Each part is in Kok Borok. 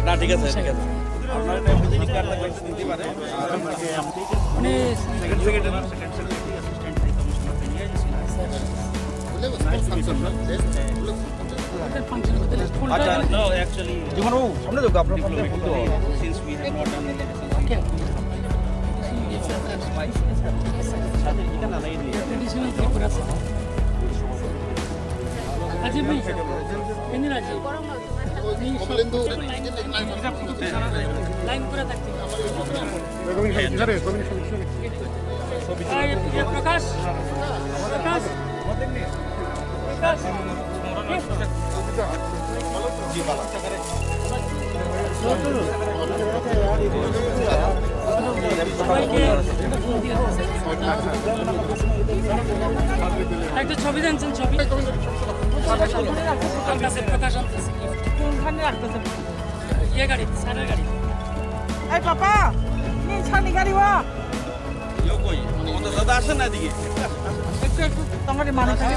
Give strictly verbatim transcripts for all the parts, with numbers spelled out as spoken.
হ্যাঁ, ঠিক আছে, ঠিক আছে। আপনার এটা ভিজিটিং কার্ড লাগবে, নিতে পারে। মানে second secretary, second secretary, assistant high commissioner থেকে এসেছি। ওদের ফাংশন, ওদের ফুল আচ্ছা, টাইম। No, actually, জীবন বাবু, সামনে যাও, আপনার সামনে full time. Since we have not done anything. ওকে। সাথে এখানে আলাই দিয়ে। ট্রেডিশনাল ত্রিপুরা। রাজীব ভাই, এমনি রাজীব। কমলেন্দু, লাইন করে থাকতে। এই, এই, প্রকাশ, প্রকাশ, প্রকাশ। সবাইকে একটা ছবি দেন, ছবি। আনতেছে, প্রকাশ আনতেছে। কোনখানে রাখতেছে? ইয়ে গাড়ি, স্যারের গাড়ি। এই পাপা, নিয়ে ছানি গাড়ি ওয়া। ইয়ো কই? আমাদের দাদা আসেন না এদিকে। একটু, একটু, তোমার মানে থাকে।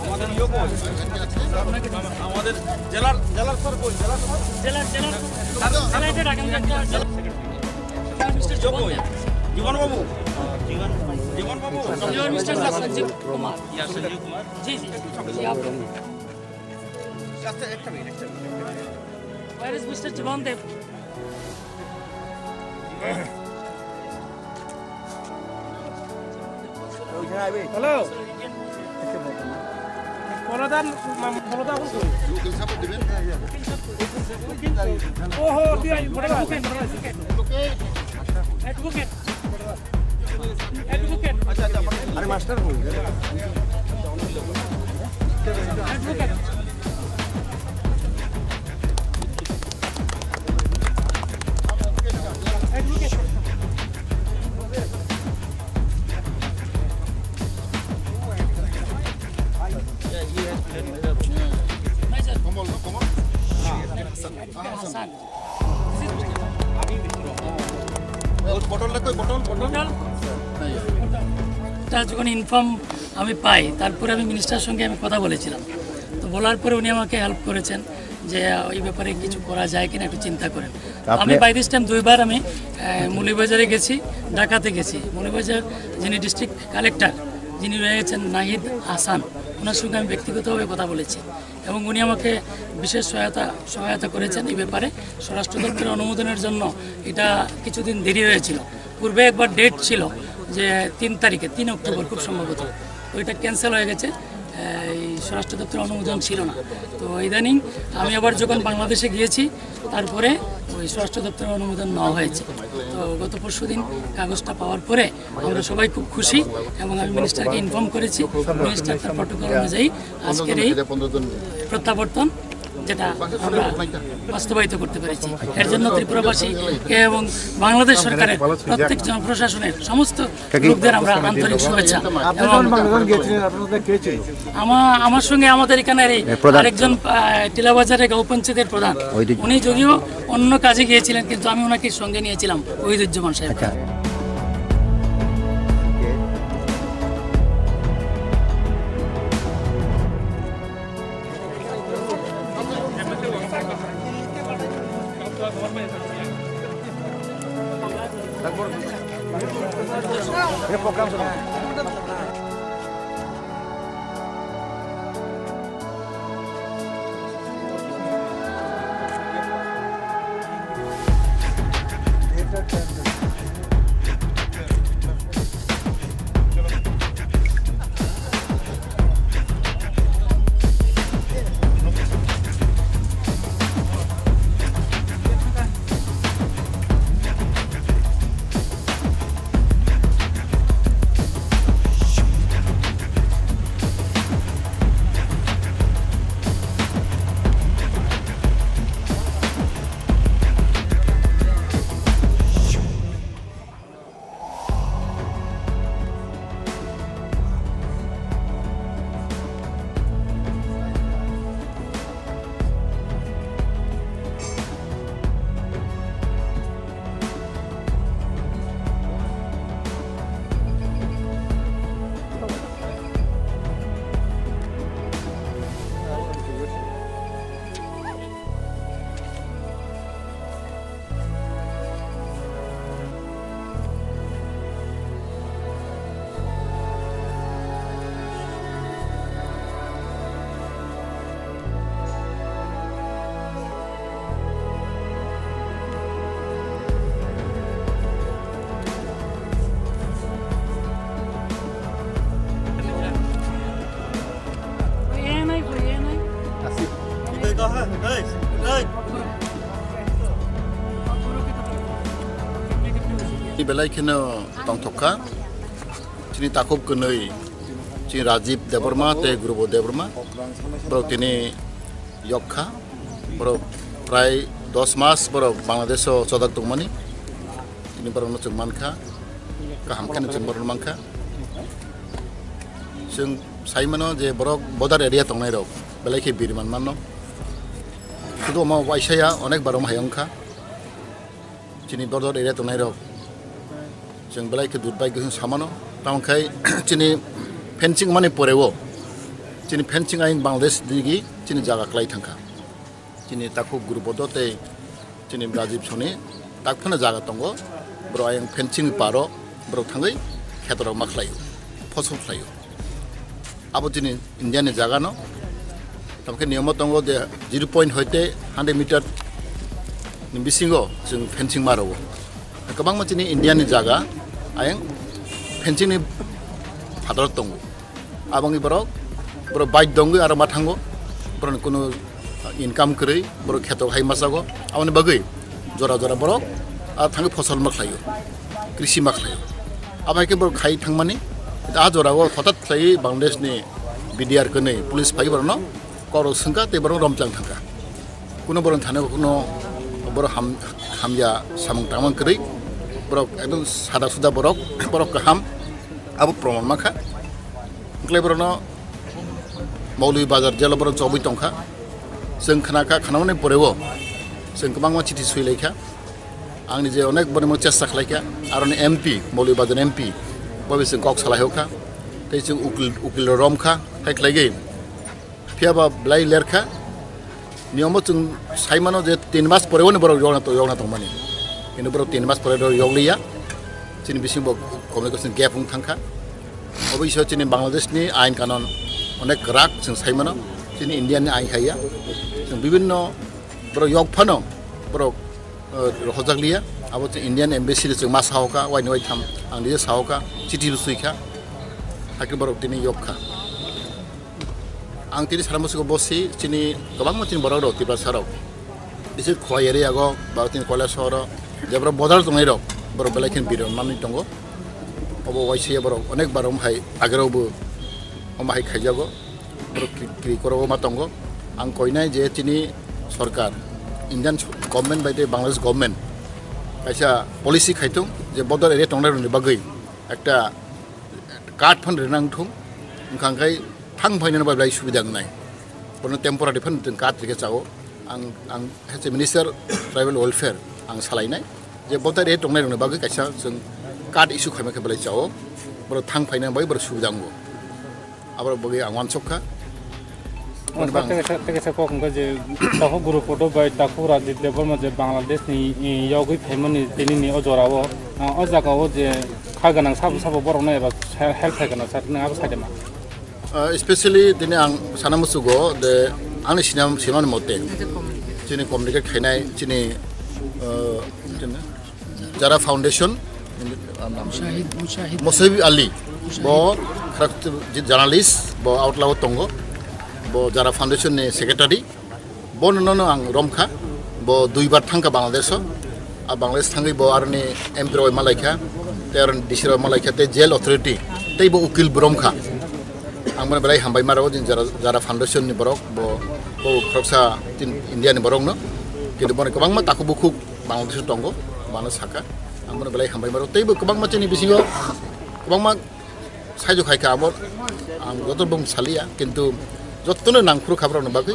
আমাদের ইয়ো কই? আমাদের জেলার, জেলার স্যার কই? জেলার স্যার? জেলার, জেলার, জেলার, জেলার, জেলার সেক্রেটারি। জেলার মিস্টার ইয়ো কই? জীবন। জীবন বাবু? জীবন বাবু? জেলার মিস্টার সঞ্জীব কুমার। ইয়া, সঞ্জীব কুমার। জি, জি, জি, আপনি। আচ্ছা, একটা মিনিট, একটা মিনিট। Where is Mister জীবন দেব? হ্যালো। বড়দা, মাম-, বড়দা এখন কই? ওহো, তুই আই, বড়দা, বড়দা, অ্যাডভোকেট। অ্যাডভোকেট। আরে মাস্টার কই? অ্যাডভোকেট। অ্যাডভোকেট। কমল, কমল। হাসান। তা যখন ইনফর্ম আমি পাই, তারপরে আমি মিনিস্টার সঙ্গে আমি কথা বলেছিলাম। তো বলার পরে উনি আমাকে হেল্প করেছেন যে, আহ, এই ব্যাপারে কিছু করা যায় কিনা, একটু চিন্তা করেন। তো আমি আপনি বাই দিস টাইম দুইবার আমি, আহ, মৌলভীবাজারে গেছি, ঢাকাতে গেছি। মৌলভীবাজার যিনি ডিস্ট্রিক্ট কালেক্টর, যিনি রয়েছেন নাহিদ হাসান, ওনার সঙ্গে আমি ব্যক্তিগতভাবে কথা বলেছি। এবং উনি আমাকে বিশেষ সহায়তা, সহায়তা করেছেন এই ব্যাপারে। স্বরাষ্ট্র দপ্তরের অনুমোদনের জন্য এটা কিছুদিন দেরি হয়েছিল। পূর্বে একবার ডেট ছিল যে তিন তারিখে, তিন অক্টোবর খুব সম্ভবত, ওইটা ক্যান্সেল হয়ে গেছে। এই স্বরাষ্ট্র দপ্তরের অনুমোদন ছিল না। তো ইদানিং আমি আবার যখন বাংলাদেশে গিয়েছি, তারপরে ওই স্বরাষ্ট্র দপ্তরের অনুমোদন নেওয়া হয়েছে। তো গত পরশুদিন কাগজটা পাওয়ার পরে আমরা সবাই খুব খুশি এবং আমি মিনিস্টারকে ইনফর্ম করেছি। মিনিস্টার তার প্রটোকল অনুযায়ী আজকের এই প্রত্যাবর্তন, যেটা আমরা বাস্তবায়িত করতে পেরেছি, এর জন্য ত্রিপুরাবাসীকে এবং বাংলাদেশ সরকারের প্রত্যেক জনপ্রশাসনের সমস্ত লোকদের আমরা আন্তরিক শুভেচ্ছা। আপনি এবং যখন বাংলাদেশ গিয়েছিলেন, আপনার সাথে কে ছিল? আমা-, আমার সঙ্গে আমাদের এখানে এই এ, প্রধান। আরেকজন, আহ, টিলাবাজারের গাঁও পঞ্চায়েতের প্রধান, ওই দিন। উনি যদিও অন্য কাজে গিয়েছিলেন, কিন্তু আমি ওনাকে সঙ্গে নিয়েছিলাম, ওহিদুজ্জামান সাহেব। আচ্ছা। Belai kheno tongthok kha. Chini takhuk kwnwi, chini Rajiv Debbarma tei Gurubo Debbarma. Borok tini yok kha. Borok prai dos mas borok Bangladesh o chodak tongmani. Tini borokno chwng mankha. Kaham kheno chwng borokno mankha. Chwng sai mano je borok border area tongnai rok belai khe biri man mano. Sudu omo waisa ya, onek bar omo hai wngkha. Chini dor dor area tongnai rok chwng belai khe dut bai khe samano. Tamo khai chini fencing mani poreo chini fencing ayang Bangladesh digi chini jaga klai thangkha. Chini takhuk guru bodo tei chini Rajiv Soni tak phano jaga tongo. Borok ayang fencing paro borok thangwi khetorok ma khlaio, phosol khlaio. Abo chini India ni jaga no. Tamkhe niyom tongo je zero point hoite hundred meter ni bisingo chwng fencing ma rwo. Kwbangma chini India ni jaga ayang fencing ni phatar tongo. Aboni borok, borok bike dongwi aro ma thango. Borok ni kunu income kwrwi, borok kheto hai masago. Aboni bagwi jora jora borok aro thangwi phosol ma khlaio, krisi ma khlaio. Abo hai khe borok khai thangmani, a jora o hotat khlaiwi Bangladesh ni B D R kwnwi police phai borokno kok rok swngkha tei borok romchang thangkha. Kuno borok thani kuno borok ham-, hamya samung tangmang kwrwi, borok ekdom sada suda borok, borok kaham, abo proman mankha. Wngkhlai borokno Maulibajar jelo borok chobwi tongkha. Chwng khna kha, khnamani poreo chwng kwbangma chithi swilaikha. Angni je onek borokno chesta khlaikha, aroni M P, Maulibajar M P, bobo chwng kok salai hokha. Tei chwng ukil, ukil romkha, hai khlaigwi. Phiya ba belai lerkha. Niyom bo chwng sai mano je tin mas poreo ni borok yokna to-, yokna tongmani. Kintu borok tin mas pore borok yokliya. Chini bisingo communication gap wng thangkha. Obo iso chini Bangladesh ni ain kanon onek kwrak chwng sai mano. Chini India ni ain khaiya. Chwng bibinno borok yok phano borok, eh, rohorjak liya. Abo chwng Indian embassy rok chwng ma sahoka, waini waitham ang nije sahoka, chithi rw swikha. Hakhe borok tini yokkha. Ang tini sana musugo bosi chini kwbangma chini borok rok Tiprasa rok. Bisi Khowai area go ba chini Koilashahar o je borok border tongnai rok borok belai khe biron manwi tongo. Obo waisa borok onek bar omo hai agero bo omo hai khaijago. Borok kri-, kri koro ma tongo. Ang koinai je chini sorkar Indian government bai tei Bangladesh government kaisa policy khaitung je border area tongnai rokni bagwi ekta card phan rina wngthung, wngkha khe thang phainani bai belai subida wngnai. Bono temporary phan chwng card rikhe chao. Ang, ang as a minister tribal welfare ang salainai je border area tongnai rokni bagwi kaisa chwng card issue khaima khe belai chao. Borok thang phainani bai borok subida wngo. Aboni bagwi ang uansuk kha. Tei kaisa, tei kaisa kok wngkha je takhuk guru photo bai takhuk Rajiv Debbarma je Bangladesh ni, i, yogwi phaimani tini ni o jora o, a, o jaga o je kha gwnang sabo sabo borok no eba help khai gwnang sa, nwng abo sai de ma? Ah, especially tini ang sana musugo de ani sinam, sinam mote chini communicate khainai chini, ah, chini Jara Foundation, Mushahid, Mushahid. Mushahid Ali, bo khrak journalist, bo outlaw tongo, bo Jara Foundation ni secretary, bo nono ang romkha, bo duibar thangkha Bangladesh o, a Bangladesh thangwi bo aroni M P rok malaikha, tei aroni D C rok malaikha, tei jail authority, tei bo ukil bo romkha. Ang bono belai hambai maro, jini Jara, Jara Foundation ni borok, bo, bo khoroksa tin India ni borok no, kintu bono kwbangma takhuk bukhuk Bangladesh o tongo, mano saka. Ang bono belai hambai maro. Tei bo kwbangma chini bisingo kwbangma saijo khai kha abo. Ang joto bung saliya, kintu jotono nangkhru kha borokni bagwi.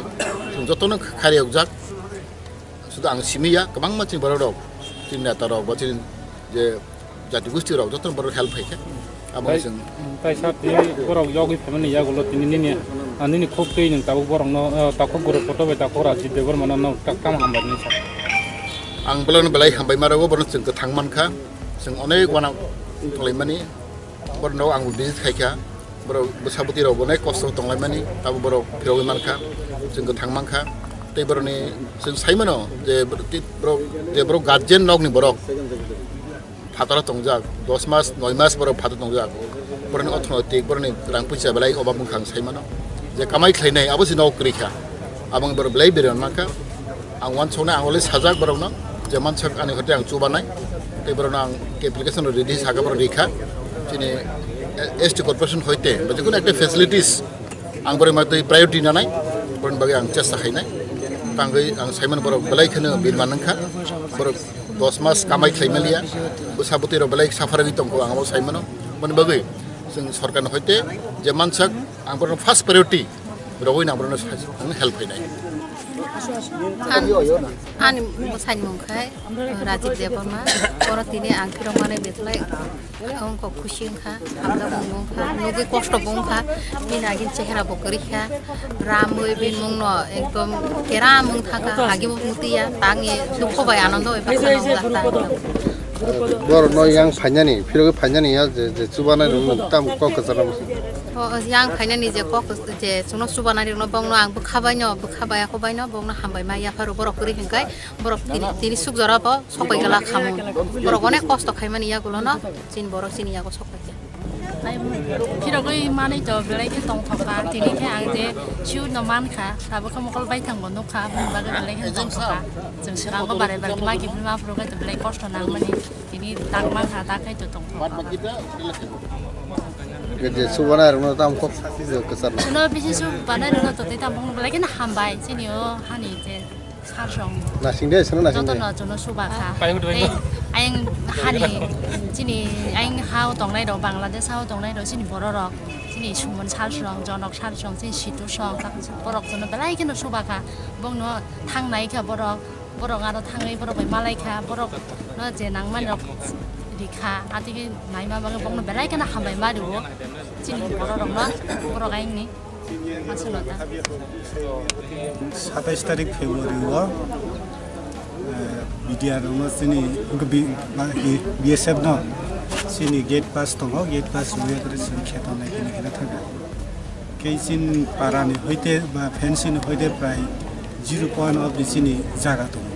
Jotono khari okjak. Sudu ang simiya, kwbangma chini borok rok, chini neta rok, bo chini je jati gosti rok, jotono borok help khai kha. Abo Tai, chwng tai sati borok yogwi phaimani yagulo tini nini, ah, nini khuk twi nwng tabuk borokno, ah, takhuk guru photo bai takhuk Rajiv Debbarma no nwng ta-, tamo hambai nini sa. Ang belai belai hambai maro, borokno chwng kwthang mankha, chwng onek uanang tonglaimani, borokno ang visit khaikha, borok bwsa bwtwi rok onek kosto tonglaimani, abo borok phirogwi mankha, chwng kwthang mankha, tei borokni chwng saimano je borok, je borok guardian nokni borok, phataro tongjak, dos mas, noi mas borok phataro tongjak. Borokni orthonoitik, borokni rang puisa belai obab wngkha ang sai mano. Je kamai khlainai, abo se nok kwrwi kha. Abo wng borok belai beri mankha. Ang uansuknai, ang already sajak borokno, je mansak ani hote ang chubanai. Tei borokno ang application rok ready saka borok rikha. Chini S T corporation hoite ba jekunu ekta facilities ang borok ma tei priority nanai, borokni bagwi ang chesta khainai. Tangwi ang saimano borok belai kheno birman wngkha. Borok dos mas kamai khlai maliya. Bwsa bwtwi rok belai suffer wngwi tongkho ang abo saimano. Boni bagwi chwng sorkarni hoite je mansak ang borokno first priority rogwi ang borokno sa-, ang help khainai. An-, ani bwsai mung khai Rajib Debbarma, oro tini ang phirok manwi bethlai wngkha, khusi wngkha, hamjakmung wngkha, nugwi kosto bo wngkha, bini agini chehra bo kwrwi kha, ramwi bini mungno ekdom keram wngkha kha, agi bo mutiya, tangwi dukho bai anondo bai baksa wngkha kha. Borokno yang phainani, phirogwi phainani ya je, je chubanai rokno tam kok kwcharo. O, o, yang phainani je kok je chwngno chubanai rokno bongno ang bwkha baino, bwkha bai ako baino bongno hambai ma yapharo borok kwrwi hwnkhai borok tini, tini suk jora bo sokbai gala khamung. Borok onek kosto khaimani yagulono chini borok chini yago sokbai kha. Phirogwi manwi to belai khe tongthokha, tini khe ang je sure no mankha, tabukhe mokol baithang bo nukha, aboni bagwi belai khe tongthokha. Chwng swkango barai barai ma kiphilma phuru khe to belai kosto nangmani, tini tak mankha, tak khe to tongthokha. Je chubanai rokno tam kok kwcharo. Chwngno bisi chubanai rokno to tei tamo belai kheno hambai, chini o hani je Sarsong. Nasing de, sono nasing de. Jotono jono suba kha. Tei ayang hani chini ayang hao tongnai rok, Bangladesh hao tongnai rok, chini borok rok, chini Suman Sarsong, Jonok Sarsong, chini Situ Song, borok jono belai kheno suba kha. Bongno thangnai kha borok, borok aro thangwi borok bai malai kha, borok no je nangmani rok rikha, atigi naima bagwi bongno belai kheno hambai ma rio. Chini borok rok no, borok ayang ni. Satais tarik February o, eh, B D R rokno chini, B-, B S F no chini gate pass tongo, gate pass rwya kwrwi chwng kheto nai khe nai khe thangkha. Kei chini para ni hoite ba fencing ni hoite prai zero point of the chini jaga tongo.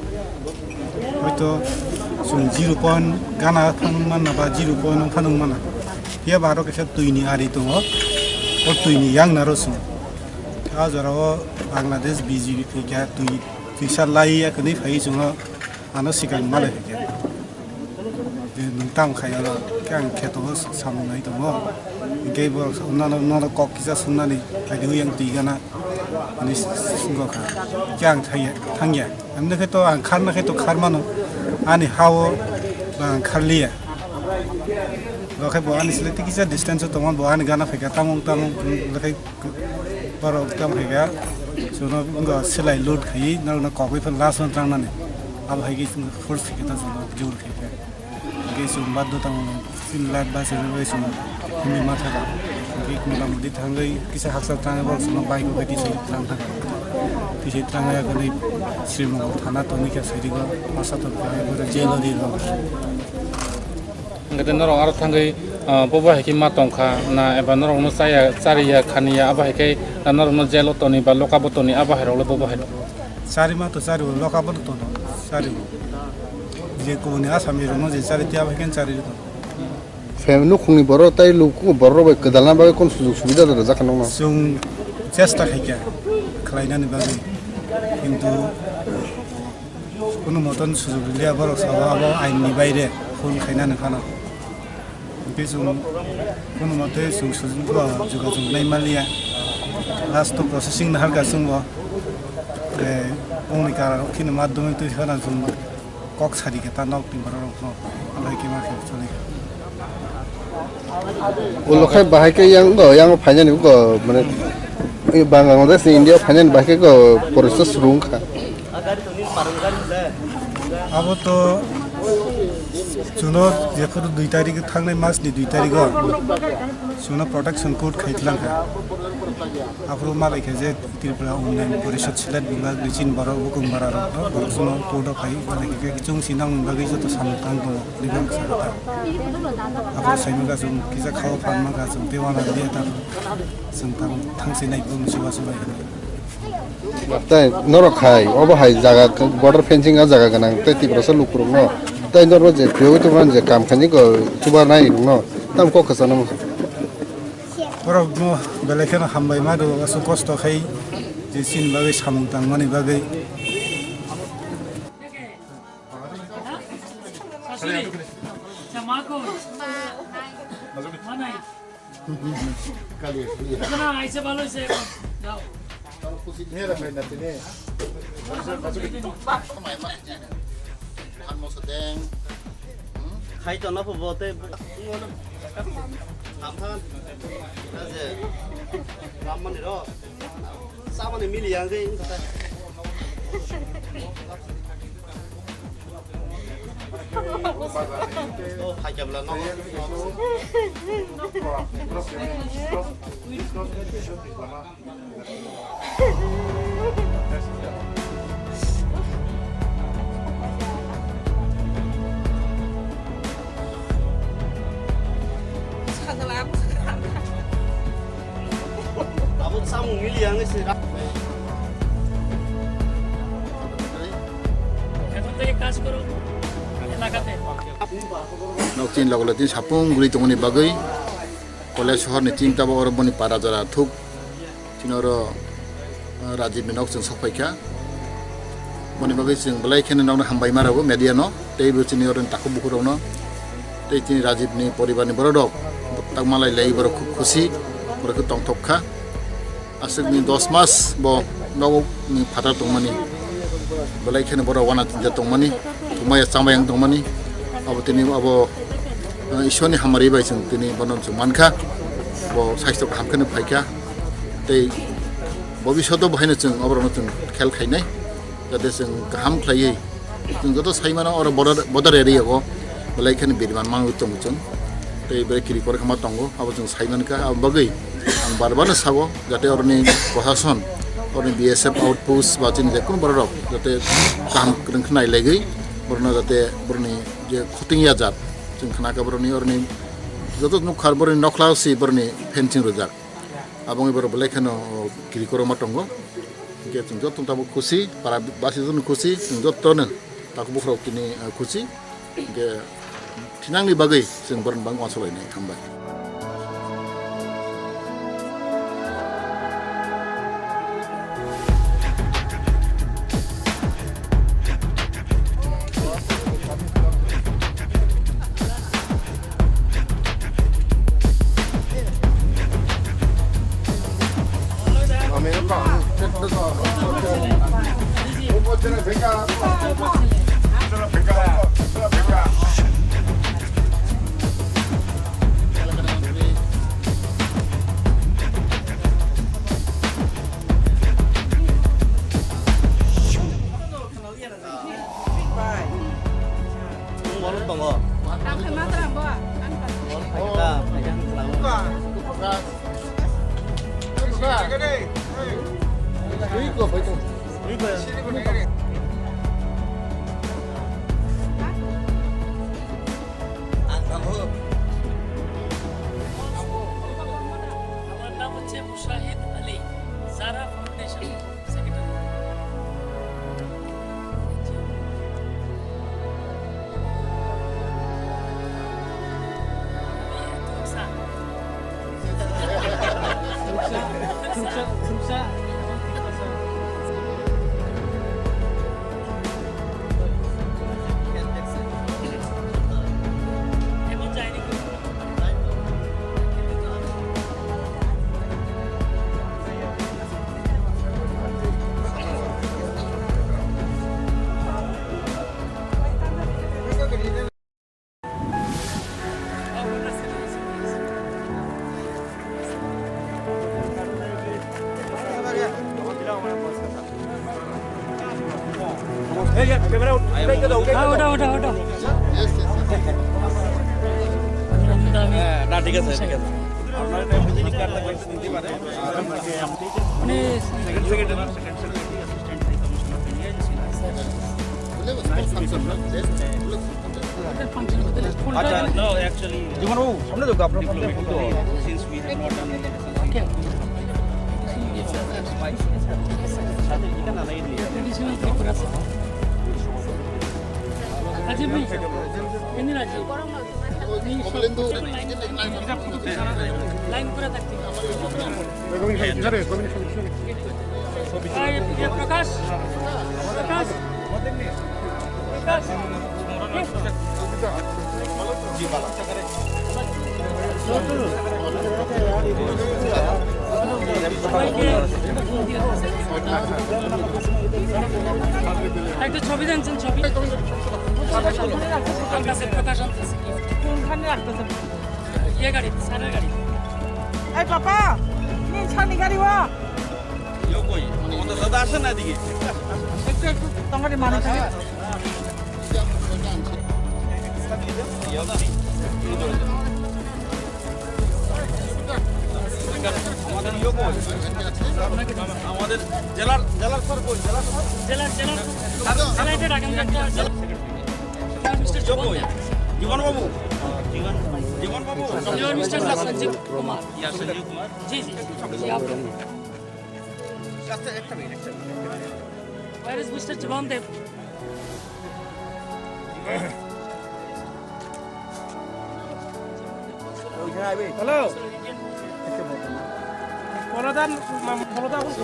Hoito chwng zero point gana phano manna ba zero point o phano mana. Phiya ba aro kaisa twi ni ari tongo. O twi ni yang naro chwng. A jora o Bangladesh B J P phaikha twi, twisa lai ya kwnwi phai chwng o ano swkang malai phaikha. Je nwng tamo khai oro, khe ang kheto o samung nai tongo. Hingke bo nono, nono kok kisa swngnani, phaidi ui ang twi gana, ani swngo kha. Khe ang thangya, thangya. Amni khe to ang kharna khe to khar mano, ani ha o ba ang kharliya. Bo khe bo ani sle tei kisa distance o tongo, bo ani gana phaikha, tamung tamung, bo khe Borok tamo hai khe, chwngno wngkha selai load khai, norokno kokoi phano last no trangnani. Abo hai khe chwng force khai khe ta chwngno jor khai khe. Hingke chwng baddo tamo chini light bus rwgwi chwng himwi ma thangkha. Hingke mota moti thangwi kisa haksa trangnai borok chwngno bike o khe tisai trang thangkha. Tisai trangnai ya khe nai Sri Mongol thana tongwi khe saidigo masa tongkha, abo jail o ri rw. Hingke norok aro thangwi, ah, bobo hai khe ma tongkha na eba norokno chaya, chariya, khaniya, abo hai khe norokno jail o toni ba lock up o toni abo hai rok le bobo hai rok? Chari ma to chari o, lock up o to tono, chari o. Je kubuni Asami rokno je chari tiya abo hai khe chari o. Fam-, nukhungni borok tei luku borok rok bai kwdalna bagwi kunu sujug subida da rwjak kha nokno? Chwng chesta khai kha khlainani bagwi, kintu Kunu moton sujug rwliya borok sao abo ain ni baire phone khainani phano. Hingke chwng kunu mote chwng sujug bo jogajog nai manliya. Last o processing naharkha chwngbo, eh, bongni kara rok kheno madhyamik twi phano chwng kok sari khe ta nok ni borok rok no. Abo hai khe ma khe choli kha. Ulo khai bahai khe yang go, yang phainani go, mane, Bangladesh ni India phainani bahai khe go, process rung kha. Abo to chwngno jephuru dui tarik thangnai mas ni dui tarik o chwngno protection court khai tlang kha. Aphuru malai kha je Tripura Unnayan Porishad Silat Bibhag ni chini borok bukung bara rok no borok chwngno court o khai malai kha, khe chwng si nang bagwi joto samung tang tongo. Nibong sa kha. Aphuru saimung kha chwng kisa khao phan man kha chwng tei wana liya ta chwng tang thang si nai bung chuba chuba. Tei norok hai, obo hai jaga border fencing o jaga gwnang tei Tiprasa lukurokno tei norok je phiyogwi tongmani je kam khainai go chuba nai rokno tam kok kwchangma. Borokno belai kheno hambai ma rwo aswk kosto khai je chini bagwi samung tangmani bagwi. Kali, kali. Sana, aise bhalo hoyse, jao. Mera bhai na tini. Bak samai ma. Bhan moso deng. Khai to na pho bote. Amthan. Aje. Ram mani ro. Samani mili yang dei. Abo samung mili yang isi rak. এখন থেকে কাজ করো এলাকাতে। Nokchini logo logo tini sapung guri tongmani bagwi Kolai sohor ni chini tabok oro boni para jora thuk. Chini oro, ah, Rajiv ni nok chwng sok phaikha. Boni bagwi chwng belai kheno nokno hambai ma rwo media no, tei bo chini oro ni takhuk bukhuk rok no, tei chini Rajiv ni poribar ni borok rok tak malai lai borok khub khusi, borok khe tongthok kha. Aswk ni dos mas bo nogo ni phatar tongmani, belai kheno borok wana tinta tongmani, thumaya chamaya wng tongmani, abo tini abo, ah, Ishwar ni hamari bai chwng tini bono chwng mankha, bo saisto kaham kheno phaikha. Tei bobishoto bo haino chwng oborokno chwng khel khainai, jate chwng kaham khlaiwi chwng joto sai mano oro border, border area o belai kheno biriman mangwi tongo chwng. Tei bre kiri kore khama tongo, abo chwng sai mankha. Abo bagwi ang bar bar no sago jate oroni prosason, oroni B S F outpost ba chini je kunu borok rok jate kaham kwrwng khe nai legwi borokno jate boroni je khoting ya jat chwng khna kha boroni oroni joto nukha boroni nokhla si boroni fencing rwjak. Abo wngwi borok belai kheno kiri korokma tongo. Hwnkhe chwng joto tabuk khusi, para basi joto khusi, chwng jotono takhuk bukhurok tini, eh, khusi. Hwnkhe thinangni bagwi chwng borokno bang uansukhlainai. Hambai. Ang khe ma tara bo, ang khe. আমার নাম হচ্ছে মুশাহিদ আলী, জারা ফাউন্ডেশন। ওটা, ওটা, ওটা। না, ঠিক আছে, ঠিক আছে। আপনারা এটা ভিজিটিং কার্ড থাকলে নিতে পারেন। মানে second secretary, second secretary assistant high commissioner নিয়ে এসেছি। আচ্ছা, no, actually, জীবনবাবু, সামনে যাও, আপনার সামনে বলতে হবে। Since we have not done anything, সাথে এটা না লাগিয়ে দিয়ে। Ajib bhai, Indira ji. Line pura thakte. এই, এই, প্রকাশ, প্রকাশ, প্রকাশ। একটা ছবি দেন, ছবি। আমার কাছে প্রকাশন আছে। কোনখানে রাখতেছেন? ইয়ে গাড়ি, স্যারের গাড়ি। এই পাপা, নিন ছানি গাড়ি ওয়া। ইয়ো কই? আমাদের দাদা আসে না এদিকে। একটু, একটু, তোমার মানে আমাদের ইয়ে কই? আমাদের জেলার, জেলার স্যার কই? জেলার স্যার? জেলার, জেলার, জেলার এটা রাখেন, জেলার সেক্রেটারি। মিস্টার ইয়ে কই? জীবন বাবু? জীবন বাবু? মিস্টার সঞ্জীব কুমার। ইয়া, সঞ্জীব কুমার। জি, জি, জি, আপনি। আচ্ছা, একটা মিনিট, একটা মিনিট। Where is মিস্টার জীবন দেব? হ্যালো। বড়দান, বড়দা বলছো?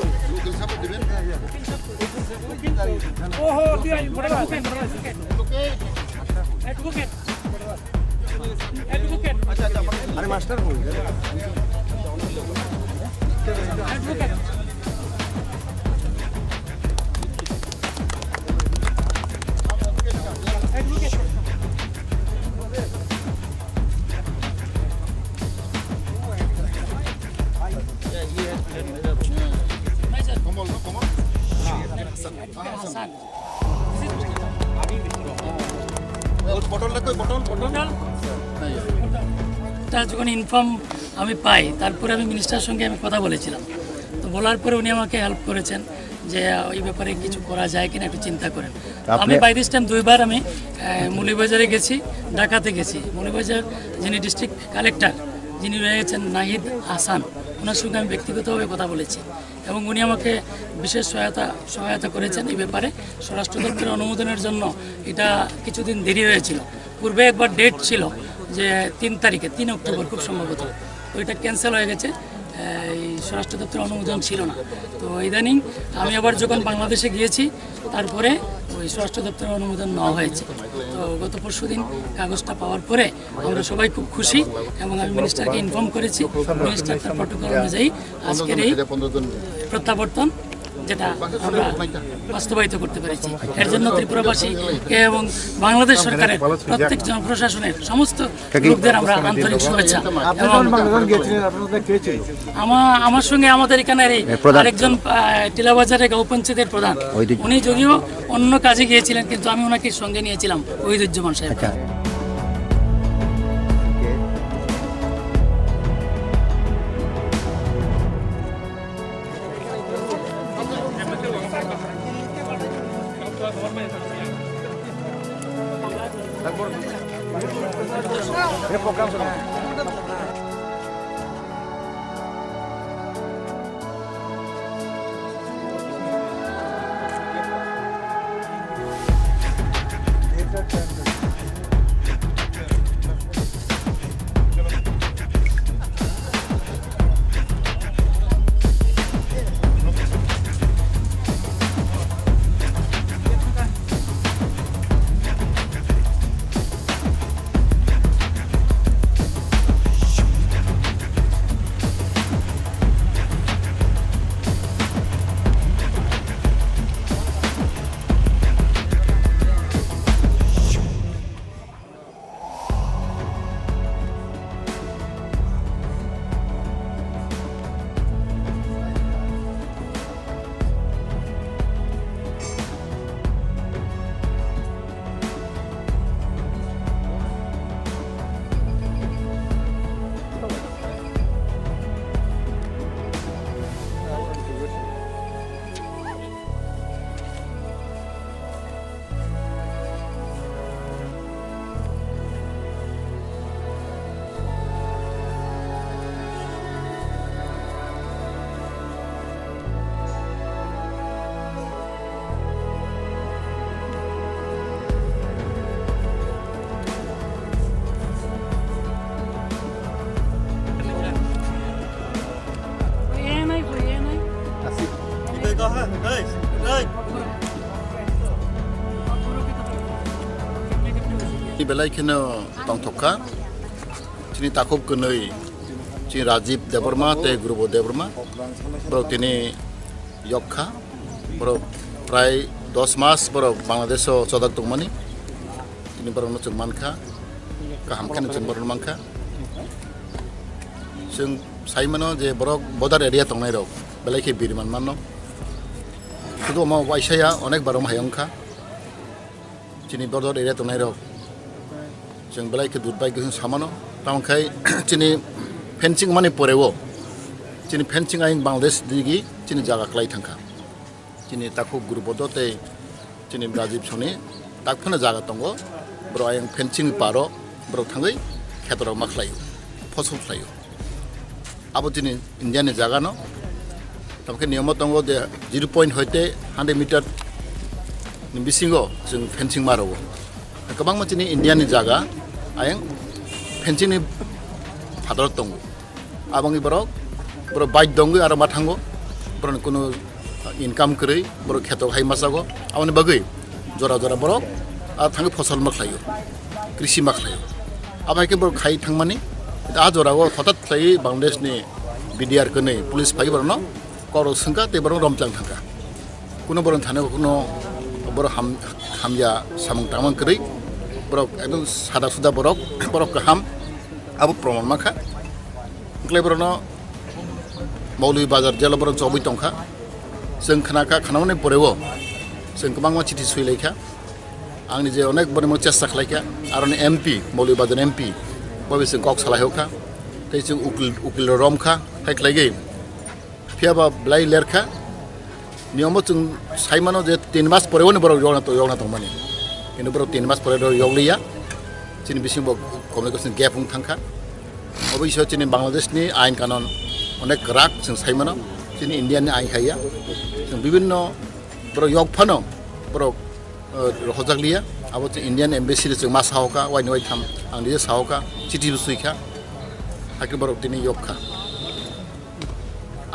ওহো, তুই আই, বড়দা। Advocate। Advocate। আরে মাস্টার বল। Advocate। Advocate। কমল, কমল। হাসান। ও, পটলটা কই? পটল, পটল? পটল। তা যখন ইনফর্ম আমি পাই, তারপরে আমি মিনিস্টার সঙ্গে আমি কথা বলেছিলাম। তো বলার পরে উনি আমাকে হেল্প করেছেন যে, আহ, এই ব্যাপারে কিছু করা যায় কিনা একটু চিন্তা করেন। তা আপনি আমি বাই দিস টাইম দুইবার আমি, আহ, মৌলভীবাজারে গেছি, ঢাকাতে গেছি। মৌলভীবাজার যিনি ডিস্ট্রিক্ট কালেক্টর, যিনি রয়েছেন নাহিদ হাসান, ওনার সঙ্গে আমি ব্যক্তিগতভাবে কথা বলেছি। এবং উনি আমাকে বিশেষ সহায়তা, সহায়তা করেছেন এই ব্যাপারে। স্বরাষ্ট্র দপ্তরের অনুমোদনের জন্য এটা কিছুদিন দেরি হয়েছিল। পূর্বে একবার ডেট ছিল যে তিন তারিখে, তিন অক্টোবর খুব সম্ভবত, তো এটা ক্যান্সেল হয়ে গেছে। এই স্বরাষ্ট্র দপ্তরের অনুমোদন ছিল না। তো ইদানিং আমি আবার যখন বাংলাদেশে গিয়েছি, তারপরে ওই স্বরাষ্ট্র দপ্তরের অনুমোদন নেওয়া হয়েছে। তো গত পরশুদিন কাগজটা পাওয়ার পরে আমরা সবাই খুব খুশি এবং আমি মিনিস্টারকে ইনফর্ম করেছি। মিনিস্টার তার প্রটোকল অনুযায়ী আজকের এই প্রত্যাবর্তন, যেটা আমরা বাস্তবায়িত করতে পেরেছি, এর জন্য ত্রিপুরাবাসী এবং বাংলাদেশ সরকারের প্রত্যেক জনপ্রশাসনের সমস্ত লোকদের আমরা আন্তরিক শুভেচ্ছা। আপনারা এবং যখন বাংলাদেশ গিয়েছিলেন, আপনার সাথে কে ছিল? আমা-, আমার সঙ্গে আমাদের এখানে এই এ, প্রধান। আরেকজন, আহ, টিলাবাজারে গাঁও পঞ্চায়েতের প্রধান, ওই দিন। উনি যদিও অন্য কাজে গিয়েছিলেন, কিন্তু আমি ওনাকে সঙ্গে নিয়েছিলাম, ওহিদুজ্জামান সাহেব। আচ্ছা। Belai kheno tongthok kha. Chini takhuk kwnwi, chini Rajiv Debbarma tei Gurubo Debbarma, borok tini yok kha, borok prai dos mas borok Bangladesh o chodak tongmani, tini borokno chwng mankha, kaham kheno chwng borokno mankha. Chwng sai mano je borok border area tongnai rok belai khe biri man mano, sudu omo waisa ya, onek bar omo hai wngkha. Chini border area tongnai rok chwng belai khe durbai khe samano, tamo khai chini fencing mani poreo chini fencing ayang Bangladesh digi chini jaga klai thangkha. Chini takhuk Gurubodo tei chini Rajiv Soni tak phano jaga tongo, borok ayang fencing paro borok thangwi khetorok ma khlaio, phosol khlaio. Abo chini India ni jaga no. Tamkhe niyamo tongo je zero point hoite hundred meter ni bisingo chwng fencing ma rwo. Kwbangma chini India ni jaga ayang fencing ni phataro tongo. Aboni borok, borok bike dongwi aro ma thango. Borok ni kunu income kwrwi, borok kheto hai masago. Aboni bagwi jora jora borok a thangwi phosol ma khlaio, krisi ma khlaio. Abo hai khe borok khai thangmani, a jora o hothat khlaiwi Bangladesh ni B D R kwnwi police phai borokno kok rok swngkha tei borok romchang thangkha. Kuno borok thani kuno borok ham-, hamya samung tangmang kwrwi, borok ekdom sada suda borok, borok kaham, abo proman mankha. Wngkhlai borokno Maulibajar jelo borok chobwi tongkha. Chwng khnakha, khnamani poreo chwng kwbangma chithi swilaikha. Ang nije onek borokno chesta khlaikha. Aroni M P, Maulibajar M P, bobo chwng kok salai hokha. Tei chwng ukil, ukil romkha, hai khlaigwi. Phiyaba belai lerkha. Niyombo chwng saimano je tin mas poreo ni borok yokna to-, yokna tongmani. Kintu borok tin mas pore rok yokliya. Chini bisingo communication gap wng thangkha. Obo iso chini Bangladesh ni ain kanon onek kwrak chwng saimano. Chini India ni ain haiya. Chwng bibinno borok yok phano borok, eh, rohorjak liya. Abo chwng Indian embassy rok chwng ma sahoka, waini waitham ang nije sahoka, chithi bo swikha. Hakhe borok tini yokkha.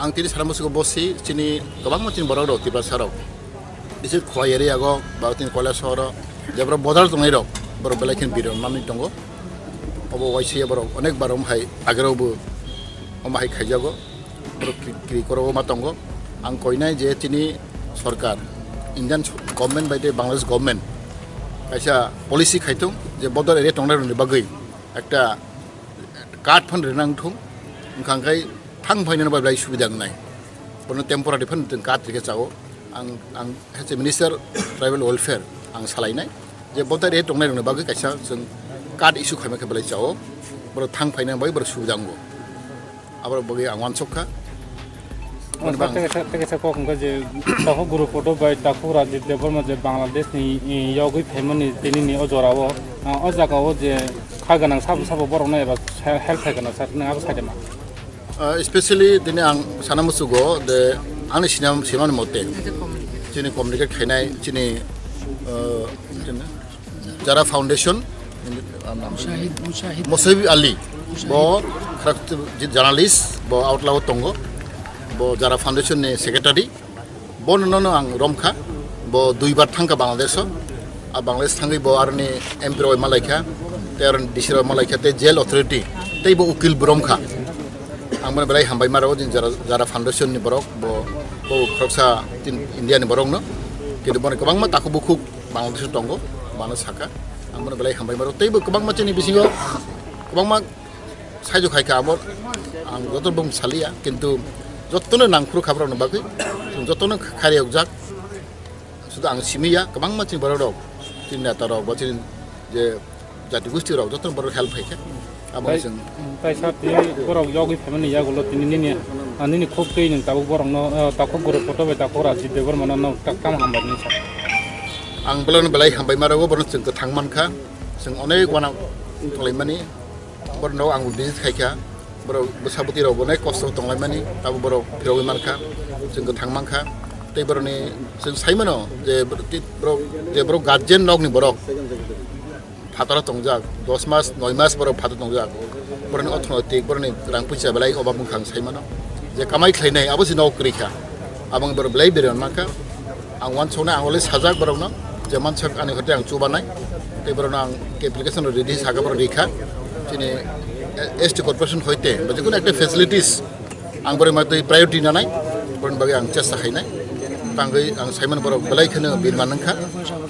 Ang tini sana musugo bosi chini kwbangma chini borok rok Tiprasa rok. Bisi Khowai area go, ba tini Koilashahar o, je borok bodol tongnai rok, borok belai khe biron manwi tongo. Obo waisa borok onek bar omo hai agero bo omo hai khaijago. Borok kri-, kri koro ma tongo. Ang koinai je chini sorkar, Indian government bai tei Bangladesh government kaisa policy khaitung je bodol area tongnai rokni bagwi ekta card phan rinang thung, wngkha khe thang phainani bai belai subida wngnai. Bono temporary phan chwng card rikhe chao. Ang, ang as a Minister Tribal Welfare ang salainai je bodol area tongnai rokni bagwi kaisa chwng card issue khaima khe belai chao. Borok thang phainani bai borok subida wngo. Aborok bagwi ang uansuk kha. Ang Mani bang- teke sa-, teke sa kok wngkha je takhuk Gurubodo bai takhuk Rajiv Debbarma je Bangladesh ni, i, yogwi phaimani tini ni o jora o, ah, o jaga o je kha gwnang sabo sabo borok no eba he-, help khai gwnang sa tini abo sai de ma. Ah, especially tini ang sana musugo de ani sinam, sinamani mote chini communicate khainai chini, ah, chini Jara Foundation, Mushahid, Mushahid. Musahib Ali, bo khrak journalist, bo outlaw tongo, bo Jara Foundation ni secretary, bo nono ang romkha, bo duibar thangkha Bangladesh o, a Bangladesh thangwi bo aroni M P rok malaikha, tei aroni D C rok malaikha, tei jail authority, tei bo ukil bo romkha. Ang bono belai hambai maro, jini Jara, Jara Foundation ni borok, bo, bo khoroksa tin India ni borok no, kintu bono kwbangma takhuk bukhuk Bangladesh o tongo, mano saka. Ang bono belai hambai maro. Tei bo kwbangma chini bisingo kwbangma saijo khai kha abo ang joto bung saliya, kintu jotono nangphuru kha borokno bagwi, jotono khairiyokjak. Sudu ang simi ya, kwbangma chini borok rok, chini neta rok, bo chini je jati gosti rok, jotono borok help khai kha. Abo Tai, chwng tai sa tini borok yogwi phaimani yagulo tini nini, ah, nini khuk twi nwng tabuk borokno, ah, takhuk Gurubodo bai takhuk Rajiv Debbarma no tak tamo hambai nini sa. Ang bolong belai hambai maro, borok chwng kwthang mankha, chwng onek wana tonglaimani, borok no ang visit khai kha, borok bwsa bwtwi rok onek kosto tonglaimani, tabuk borok phirogwi mankha, chwng kwthang mankha, tei borokni chwng saimano je borok, je borok guardian nokni borok, phataro tongjak, dos mas, noi mas borok phataro tongjak. Borokni orthonoitik, borokni rang puisa belai obab wngkha ang sai mano. Je kamai khlainai, abo se nok kwrwi kha. Abo wngwi borok belai beri mankha. Ang uansuknai, ang already sajak borokno, je mansak ani hote ang chubanai. Tei borokno ang application ready saka borok rikha. Chini S T corporation hoite ba jekunu ekta facilities ang borok matwi priority nanai, borokni bagwi ang chesta khainai. Tangwi ang saimano borok belai kheno birman wngkha,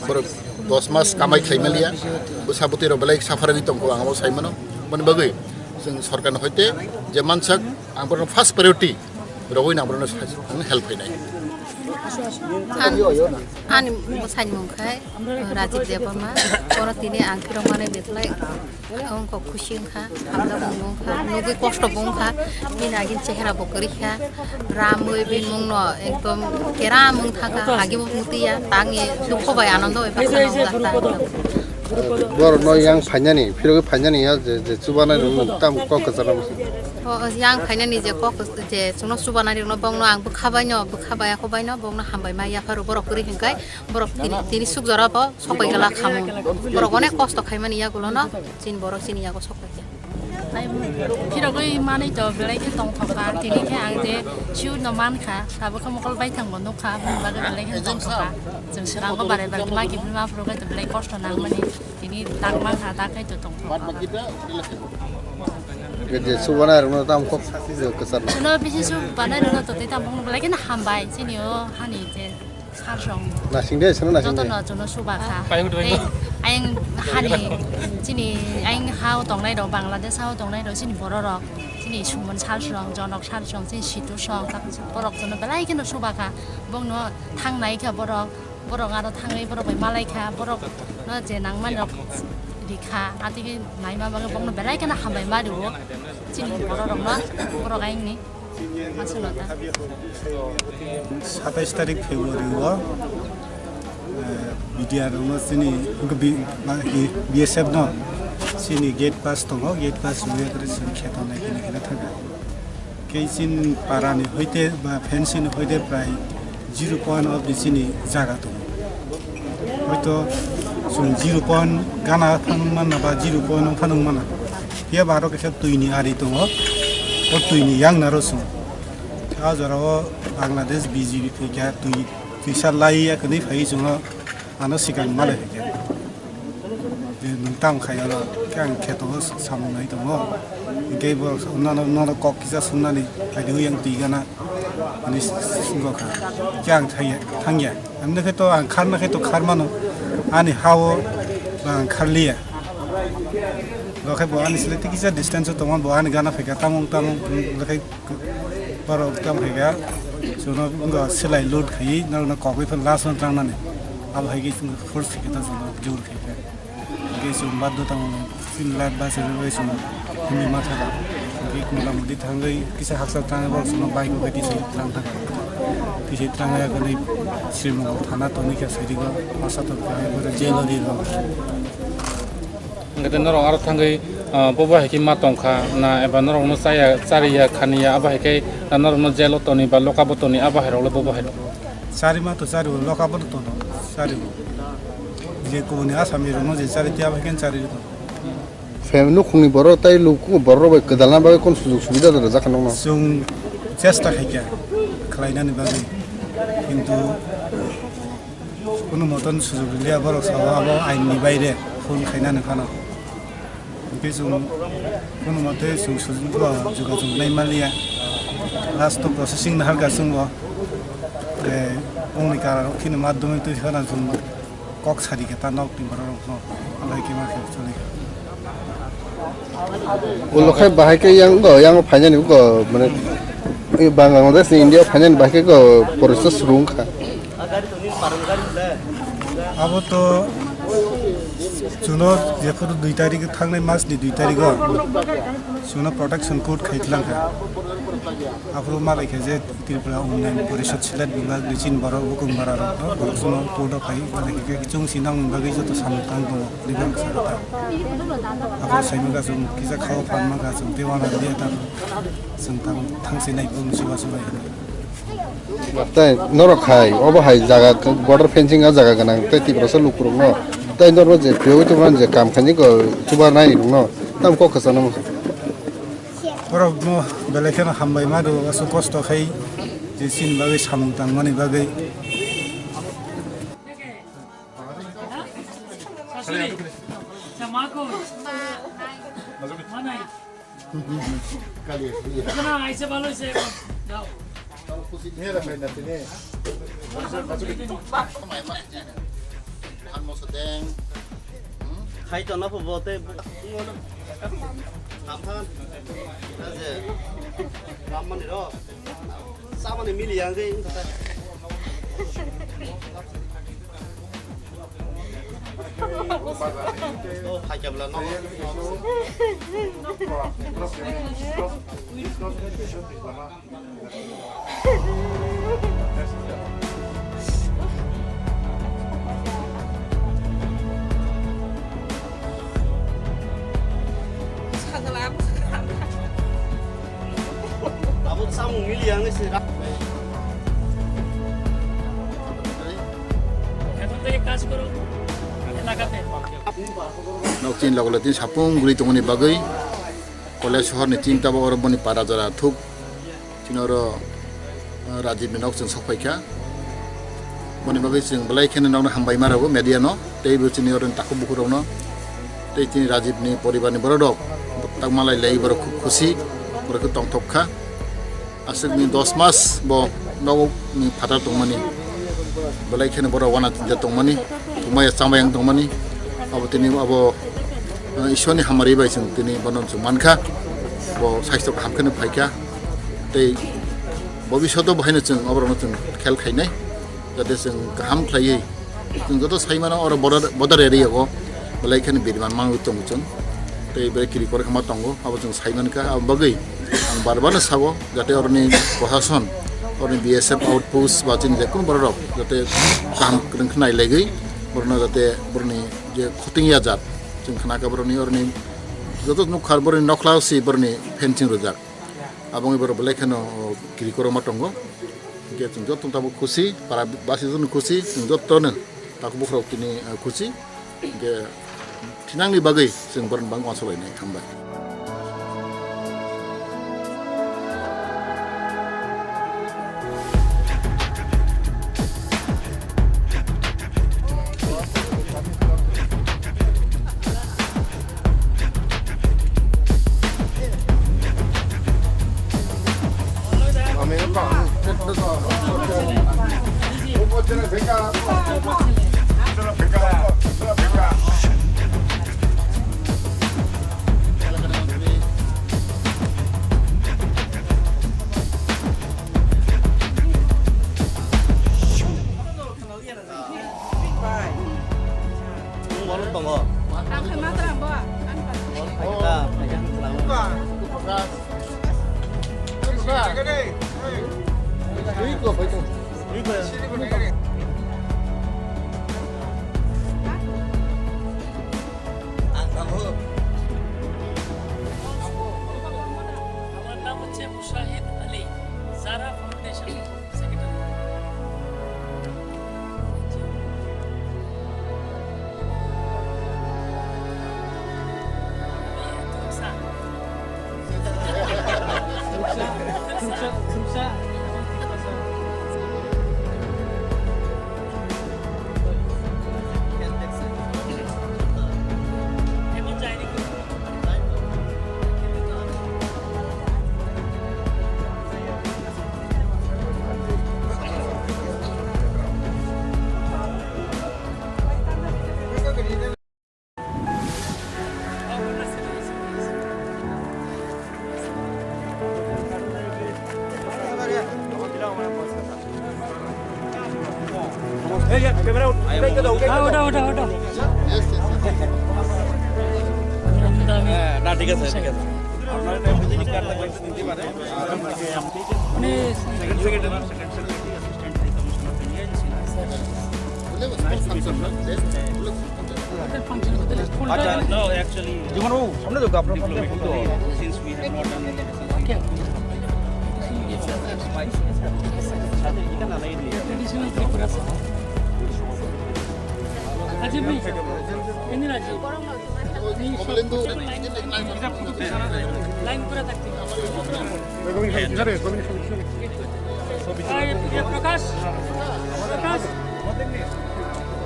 borok dos mas kamai khlai maliya, bwsa bwtwi rok belai suffer wngwi tongkho ang abo saimano. Aboni bagwi chwng sorkarni hoite je mansak ang borokno first priority rogwi nang borokno help khainai. Ani bwsaini mung khai Rajiv Debbarma, oro tini ang phirok mani bitlai wngkha, khusi wngkha, hamjakmung wngkha, nugwi kosto bo wngkha, bini agini chehera bo kwrwi kha, ramwi bini mungno ekdom keram wng thangkha, hagi bo mutiya, tangni dukho bai anondo bai bakhana wngkha ta. Borokno yang phainani, phirogwi phainani ya je, je chubanai rokno tam kok kwcharo. O yang phainani je kok je chwngno chubanai rokno bongno ang bwkha baino, bwkha bai ako baino bongno hambai ma yapharo borok kwrwi hwnkhai. Borok tini, tini suk jora bo sok pai gala khamung. Borok onek kosto khaimani yagulo no, chini borok chini yago sok pai kha. Phirogwi manwi to belai khe tongthok kha, tini khe ang je sure no man kha, tabuk khe mokol baithang bo nuk kha, aboni bagwi belai khe tongthok kha. Chwng swrang bo bare bare ma kibri ma phuru khe to belai kosto nangmani, tini tak man kha, tak khe to tongthok kha. Je subana rokno tam kok sasi je kwchar. Chwngno bisi suk banai rwno to tei tam bongno belai kheno hambai chini o hani je. Sarsong. Nasing de, seno nasing de. Jotono jono suba kha. Pai hudu bai. Tei ayang hani chini ayang hao tongnai rok, Bangladesh hao tongnai rok, chini borok rok, chini Suman Sarsong, Jonok Sarsong, chini Situ Song, tak borok jono belai kheno suba kha. Bongno thangnai kha borok, borok aro thangwi borok bai malai kha, borok no je nangmani rok rikha, atigi naima bagwi bongno belai kheno hambai ma rwo. Chini borok rok no, borok ayang ni. Satais tarik February o, eh, B D R no chini, B-, B S F no chini gate pass tongo, gate pass rwya khe chini kheto nai khe nai khe thangkha. Kei chini para ni hoite ba fencing ni hoite prai zero point of the chini jaga tongo. Hoito chwng zero point gana phano manna ba zero point o phano mana. Phiya ba aro kaisa twi ni ari tongo. O twi ni yang naro chwng. A jora o Bangladesh B J P phaikha twi, twisa lai ya kwnwi phai chwngno ano swkang malai phaikha. Je nwng tamo khai oro khe ang kheto o samung nai tongo. Hwnkhe bo nono, nono kok kisa swngnani phaidi yang twi gana. Ani swngo kha. Khe ang thangya, thangya. Ani khe to ang kharna khe to kharmano. Ani hao ba ang kharliya. Bo khe bo ani sle tikisa distance o tongo, bo ani gana phaikha tamung tamung, bo khe borok tam phaikha. Chwngno wngkha selai load khai, norokno kokwi phano last o trangnani. Abo hai khe chwng force khaikhe ta chwngno jor khaikha. Hingke chwng baddo tamo chini life bachawi bagwi chwng himwi ma thangkha. Hingke mota moti thangwi kisa hakchal thangwi borok chwngno bike o khe tisai twlang thangkha. Tisai twlangya hwnwi Srimangal thana tongwi kha sirigo masa tongkha borok jail o rirok. Hingke norok aro thangwi, ah, bobo hai khe ma tongkha na eba norokno chaya chariya khaniya abo hai khe norokno jail o toni ba lock up o toni abo hai rok le bobo hai rok. Chari ma to chari o lock up o tono chari o. Je kubuni Asami rokno je chari tiya bai khe chari rw. Family nukhungni borok tai luku borok rok bai kwdalna bagwi kon sujug subida da rwjak kha nokno. Chwng chesta khaikha khlainani bagwi, kintu kunu moton sujug rwliya, borok sao abo ain ni baire phone khainani phano. Hingke chwng kunu mote chwng sujugbo jogajog nai manliya. Last o processing naharkha chwngbo. Eh, bongni kara rok kheno madhyamik twi khana chwng kok sari khe ta nok ni borok rok no. Alai khe ma khe choli. Ulo khai bahai khe yang go, yang phainani go, mane, Bangladesh ni India phainani bahai khe go process rung kha. Abo to chuno jephuru dui tarik thangnai mas ni dui tarik o chuno protection court khai tlang kha. Aphuru malai kha je Tripura Unnayan Porishad Silat Bibhag ni chini borok bukung bara rok no borok chuno court o khai malai kha, chung sinang bagwi joto samung tang tongo ni borok sa kha. Aphuru sai maka chung kisa khao phan maka chung tei wana dia ta chung tang thang sinai bung suba subai. Tai norok hai, obo hai jaga border fencing o jaga gwnang, tei Tiprasa lukurokno, tai norok je phiyogwi tongmani je kam khainai kok chuba nai rokno, tamo kok kwchangno. Borokno belai kheno hambai ma rwo, aswk kosto khai je chini bagwi samung tangmani bagwi. Sasuri, chamako, manai. Kali. Kana aise bhalo se. Jao. Khushi niya rakhai na tini. Khai to na pho bo te. Amphan. Aje. Ramani ro. Samani mili yang ke. Oh, hai kabla no. Abo samung mili yang se. এখন থেকে কাজ করো এলাকাতে। Nok chini logo logo tini sapung guri tongmani bagwi Kolai sohor ni chini tabok oro boni para jora thuk. Chini oro, ah, Rajib ni nok chwng sok phaikha. Boni bagwi chwng belai kheno nokno hambai ma rwgo media no, tei bo chini oro ni takhuk bukhuk rok no, tei chini Rajib ni poribar ni borok rok tak malai lai borok khub khusi, borok khe tongthok kha. Aswk ni dos mas bo nogo ni phatar tongmani, belai kheno borok wana tinja tongmani, thumaya chamaya wng tongmani, abo tini abo, ah, Ishwar ni hamari bai chwng tini bono chwng mankha, bo saisto kaham kheno phaikha. Tei bobishoto bo haino chwng oborokno chwng khel khainai, jate chwng kaham khlaiwi chwng joto saimano oro border, border area o belai kheno biriman mangwi tongo chwng. Tei belai kiri kore khama tongo, abo chwng saimankha. Abo bagwi ang bar bar no sago jate oroni prosason, oroni B S F outpost ba chini je kunu borok rok jate kaham kwrwng khe nailaigwi borokno jate boroni je khoting ya jat chwng khnakha boroni oroni joto nukha boroni nokhla si boroni fencing rwjak. Abo wngwi borok belai kheno kiri korokma tongo. Hwnkhe chwng joto tabuk khusi, para basi joto khusi, chwng jotono takhuk bukhurok tini, eh, khusi. Hwnkhe thinangni bagwi chwng borokni bagwi uansuk lainai. Hambai. Nwng boro tongo. Ang khe ma tara bo? Ang khe. Boro phaikha, phaikha, ang tong. Ang tongo. আমার নাম হচ্ছে মুশাহিদ আলী, জারা ফাউন্ডেশন। হ্যাঁ, ওটা, ওটা, ওটা। হ্যাঁ, না, ঠিক আছে, ঠিক আছে। মানে, second secretary, second secretary, assistant high commissioner নিয়ে এসেছি। আচ্ছা, no, actually, জীবনবাবু, সামনে দেখো, আপনার সামনে দেখো। Since we have not done anything, সাথে এখানে লাগাই দিয়ে। Tribal ত্রিপুরা। আচ্ছা, আপনি এমনি রাজি। লাইন করে থাকতে। এই, এই প্রকাশ, প্রকাশ,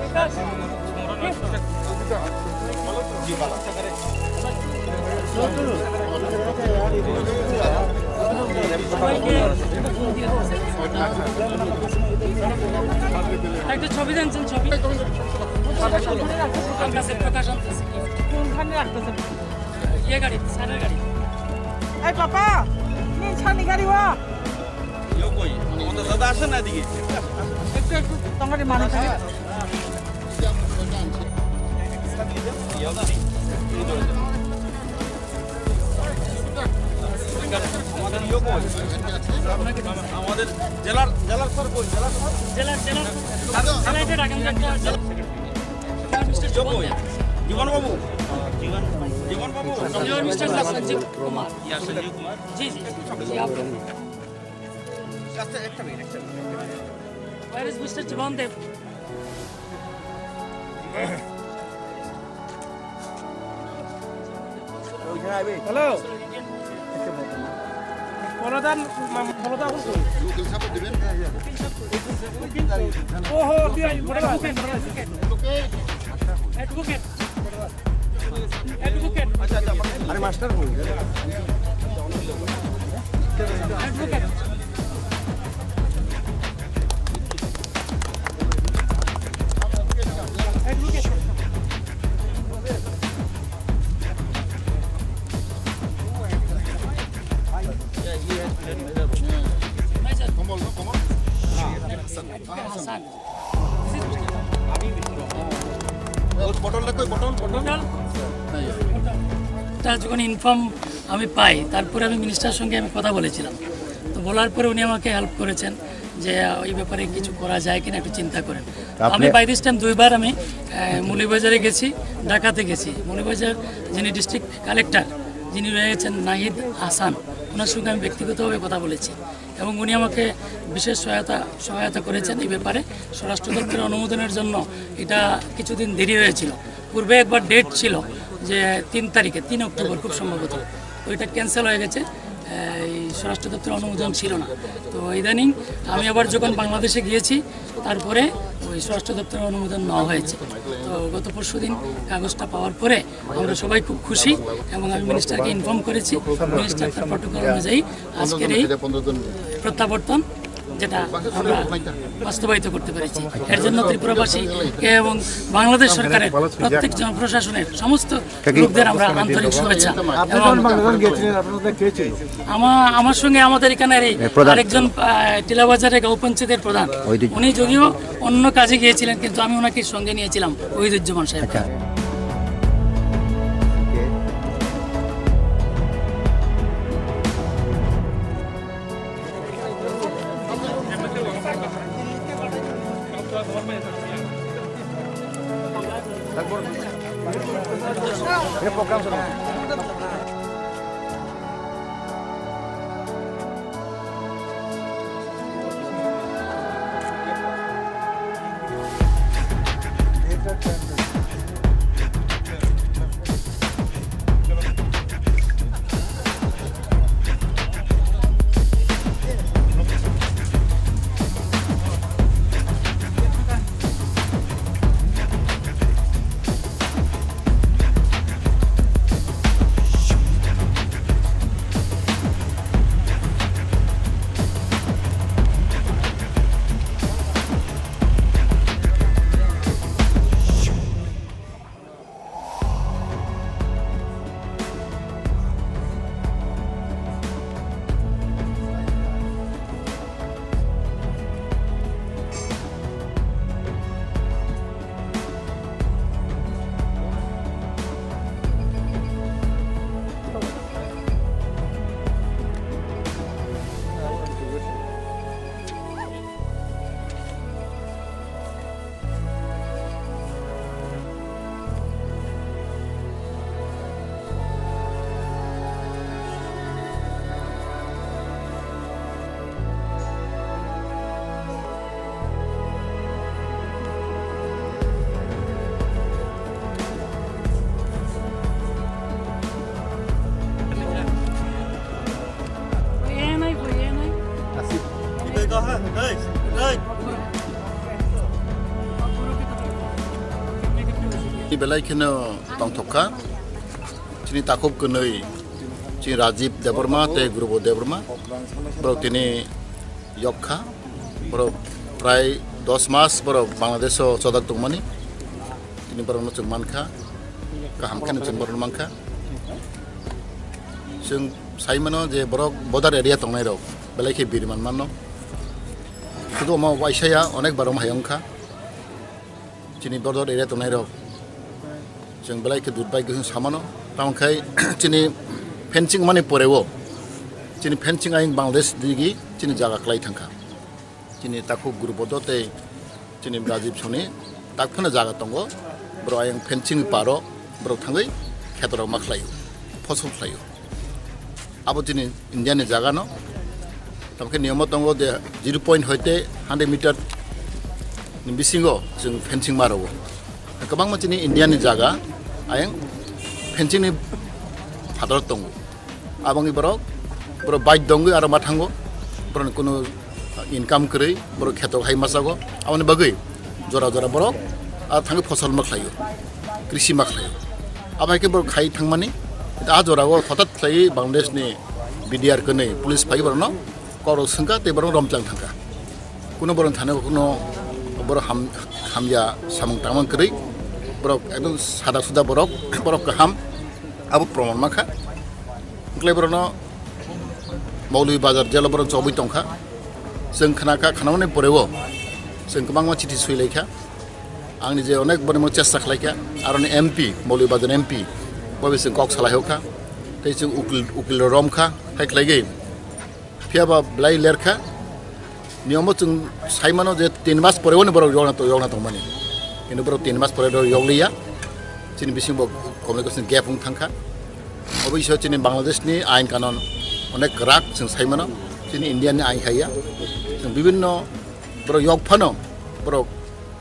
প্রকাশ। একটা ছবি দেন, স্যার, ছবি। আপনার স্যার প্রকাশ আনতেছে কি? কোনখানে রাখতেছেন? ইয়ে গাড়ি, স্যারের গাড়ি। এই পাপা, নিন ছানি গাড়ি ওয়া। ইয়ো কই? আমাদের দাদা আসেন না এদিকে। একটু, একটু, তোমার মানে খালি। আমাদের ইয়ে কই? আমাদের জেলার, জেলার স্যার কই? জেলার স্যার? জেলার, জেলার। জেলার, জেলার। ইয়ে কই? জীবন বাবু। জীবন বাবু। জেলার মিস্টার সঞ্জীব কুমার। ইয়া, সঞ্জীব কুমার। জি, জি, জি, আপনি। আচ্ছা, একটা মিনিট, একটা মিনিট। Where is মিস্টার জীবন দেব? হ্যালো। বড়দা, বড়দা বলছো? ওহো, তুই আই, বড়দা, বড়দা। অ্যাডভোকেট। আরে মাস্টার বল। তা যখন ইনফর্ম আমি পাই, তারপরে আমি মিনিস্টার সঙ্গে আমি কথা বলেছিলাম। তো বলার পরে উনি আমাকে হেল্প করেছেন যে, আহ, এই ব্যাপারে কিছু করা যায় কিনা একটু চিন্তা করেন। তো আমি আপনি বাই দিস টাইম দুইবার আমি, আহ, মৌলভীবাজারে গেছি, ঢাকাতে গেছি। মৌলভীবাজার যিনি ডিস্ট্রিক্ট কালেক্টর, যিনি রয়েছেন নাহিদ হাসান, ওনার সঙ্গে আমি ব্যক্তিগতভাবে কথা বলেছি। এবং উনি আমাকে বিশেষ সহায়তা, সহায়তা করেছেন এই ব্যাপারে। স্বরাষ্ট্র দপ্তরের অনুমোদনের জন্য এটা কিছুদিন দেরি হয়েছিল। পূর্বে একবার ডেট ছিল যে তিন তারিখে, তিন অক্টোবর খুব সম্ভবত, ওইটা ক্যান্সেল হয়ে গেছে। এই স্বরাষ্ট্র দপ্তরের অনুমোদন ছিল না। তো ইদানিং আমি আবার যখন বাংলাদেশে গিয়েছি, তারপরে ওই স্বরাষ্ট্র দপ্তরের অনুমোদন নেওয়া হয়েছে। তো গত পরশু দিন কাগজটা পাওয়ার পরে আমরা সবাই খুব খুশি এবং আমি মিনিস্টারকে ইনফর্ম করেছি। মিনিস্টার তার প্রটোকল অনুযায়ী আজকের এই প্রত্যাবর্তন যেটা আমরা বাস্তবায়িত করতে পেরেছি, এর জন্য ত্রিপুরাবাসীকে এবং বাংলাদেশ সরকারের প্রত্যেক জনপ্রশাসনের সমস্ত লোকদের আমরা আন্তরিক শুভেচ্ছা। আপনি এবং যখন বাংলাদেশ গিয়েছিলেন, আপনার সাথে কে ছিল? আমা-, আমার সঙ্গে আমাদের এখানের এই এ, প্রধান। আরেকজন, আহ, টিলাবাজারের গাঁও পঞ্চায়েতের প্রধান, ওই যে উনি যদিও অন্য কাজে গিয়েছিলেন, কিন্তু আমি ওনাকে সঙ্গে নিয়েছিলাম ওহিদুজ্জামান সাহেব। আচ্ছা। Belai kheno tongthok kha. Chini takhuk kwnwi, chini Rajiv Debbarma tei Gurubo Debbarma. Borok tini yok kha. Borok prai dos mas borok Bangladesh o chodak tongmani. Tini borokno chwng mankha. Kaham kheno chwng borokno mankha. Chwng sai mano je borok border area tongnai rok belai khe biri man mano. Sudu omo waisa ya, onek bar omo hai wngkha. Chini border area tongnai rok chwng belai khe dut bai khe samano. Tamo khai chini fencing mani poreo chini fencing ayang Bangladesh digi chini jaga klai thangkha. Chini takhuk Gurubodo tei chini Rajiv Soni tak phano jaga tongo. Borok ayang fencing paro borok thangwi khetorok ma khlaio, phosol khlaio. Abo chini India ni jaga no. Tamkhe niyamo tongo de zero point hoite hundred meter ni bisingo chwng fencing ma rwo. Kwbangma chini India ni jaga ayang fencing ni phatar tongo. Aboni borok, borok bike dongwi aro ma thango. Borok ni kunu income kwrwi, borok kheto hai ma chago. Aboni bagwi jora jora borok a thangwi phosol ma khlaio, krisi ma khlaio. Abo hai khe borok khai thangmani, a jora o hothat khlaiwi Bangladesh ni B D R kwnwi police phai borokno kok rok swngkha tei borok romchang thangkha. Kuno borok thani kuno borok ham-, hamya samung tangmani kwrwi borok ekdom sada suda borok, borok kaham abo proman mankha. Wngkhlai borokno Maulibajar jelo borok chobwi tongkha. Chwng khnakha, khnamani poreo chwng kwbangma chithi swilaikha. Ang nije onek borokno chesta khlaikha. Aroni M P, Maulibajar M P, bobo chwng kok salai hokha. Tei chwng ukil, ukil romkha, hai khlaigwi. Phiya ba belai lerkha. Niyamo chwng sai mano je tin mas pore oni borok yokna to-, yokna tongmani. Kintu borok tin mas pore do yokliya. Chini bising bo communication gap wng thangkha. Obo iso chini Bangladesh ni ain kanon onek kwrak chwng sai mano. Chini India ni ain haiya. Chwng bibinno borok yok phano borok,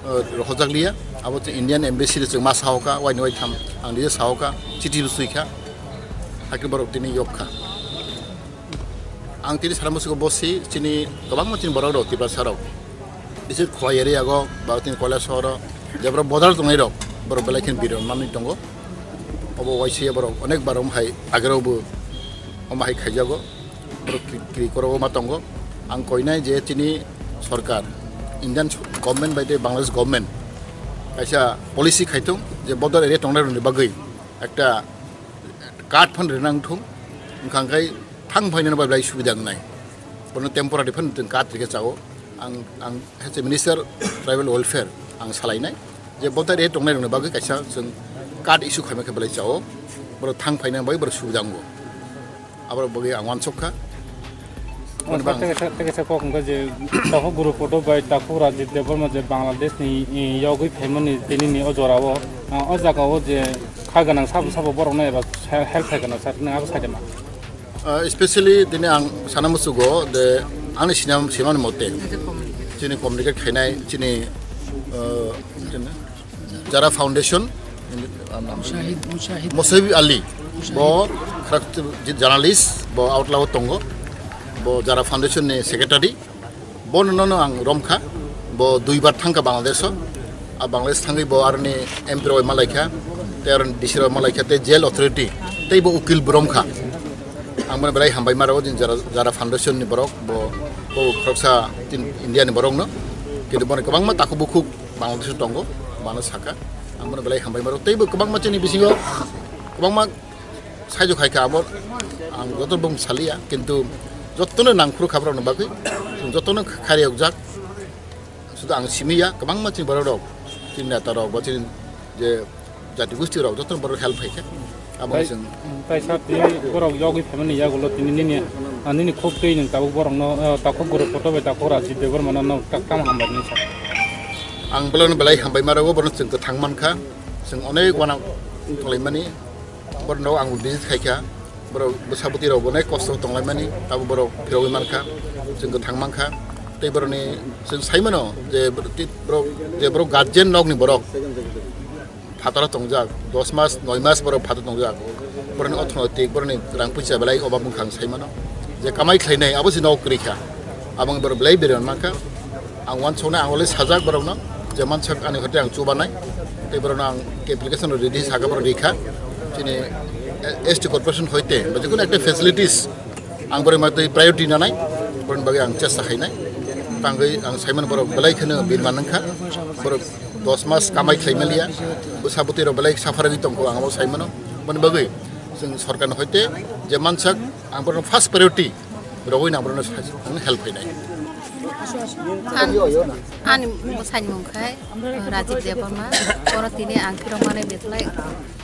eh, rohorjak liya. Abo chwng Indian embassy rok chwng ma sahoka, waini wai tham ang nije sahoka, chithi bo swikha. Hakhe borok tini yok kha. Ang tini sana musugo bosi chini kwbangma chini borok rok Tiprasa rok. Bisi Khowai area go ba tini Koilashahar o je borok border tongnai rok borok belai khe biron manwi tongo. Obo waisa borok onek bar omo hai agero bo omo hai khaijago. Borok kri-, kri koro ma tongo. Ang koinai je chini sorkar, Indian government bai tei Bangladesh government kaisa policy khaitung je border area tongnai rokni bagwi ekta card phan rina wngthung, wngkha khe thang phainani bai belai subida wngnai. Bono temporary phan chwng card rikhe chao. Ang, ang as a Minister Tribal Welfare ang salainai je border area tongnai rokni bagwi kaisa chwng card issue khaima khe belai chao. Borok thang phainani bai borok subida wngo. Aboni bagwi ang uansuk kha. Ang Mani bang- tei kaisa, tei kaisa kok wngkha je takhuk Gurubodo bai takhuk Rajiv Debbarma je Bangladesh ni, i, yogwi phaimani tini ni o jora o, ah, o jaga o je kha gwnang sabo sabo borok no eba he-, help khai gwnang sa, nwng abo sai de ma? Ah, especially tini ang sana musugo de ani sinam, sinam mote chini communicate khainai chini, ah, chini Jara Foundation, Mushahid, Mushahid. Musahib Ali, bo khrak journalist, bo outlao tongo, bo Jara Foundation ni secretary, bo nono ang romkha, bo duibar thangkha Bangladesh o, a Bangladesh thangwi bo aroni M P rok malaikha, tei aroni D C rok malaikha, tei jail authority, tei bo ukil bo romkha. Ang bono belai hambai ma rwo, jini Jara, Jara Foundation ni borok, bo, bo khoroksa tin India ni borok no, kintu bono kwbangma takhuk bukhuk Bangladesh o tongo, mano saka. Ang bono belai hambai maro. Teibo kwbangma chini bisingo kwbangma saijo khai kha abo. Ang joto bung saliya, kintu jotono nangkhru kha borokno bagwi, jotono khariyokjak. Sudu ang simiya, kwbangma chini borok rok, chini neta rok, bo chini je jati gosti rok, jotono borok help khai kha. Abo Tai, chwng tai sa tini borok yogwi phaimani yagulo tini nini, ah, nini khuk twi nwng tabuk borokno, ah, takhuk Gurubodo bai takhuk Rajiv Debbarma no nwng ta-, tamo hambai nini sa? Ang bolongno belai hambai ma rwo, borokno chwng kwthang man kha, chwng onek uanang tonglaimani, borokno ang visit khai kha, borok bwsa bwtwi rok bo onek kosto tonglaimani, tabuk borok phirogwi man kha, chwng kwthang man kha, tei borokni chwng sai mano je borok, je borok guardian nokni borok, phataro tongjak, dos mas, noi mas borok phataro tongjak. Borokni orthonoitik, borokni rang puisa belai obab wngkha ang sai mano. Je kamai khlainai, abo se nok kwrwi kha. Abo wng borok belai bere mankha. Ang uansuknai, ang already sajak borokno, je mansak ani hote ang chubanai. Borok ang application ready saka borok rikha. Chini S T corporation hoite ba jikun ekta facilities ang borok ma twi priority nanai, borok bagwi ang chesta khainai. Tangwi ang saimano borok belai kheno birman wngkha. Borok dos mas kamai khlai maliya. Bwsa bwtwi rok belai suffer wngwi tongkho ang abo saimano. Boni bagwi chwng sorkar hoite je mansak ang borok first priority rogwi nang borok help khainai. An-, ani bwsani mung khai Rajib Debbarma, oro tini ang phirok manwi bethlai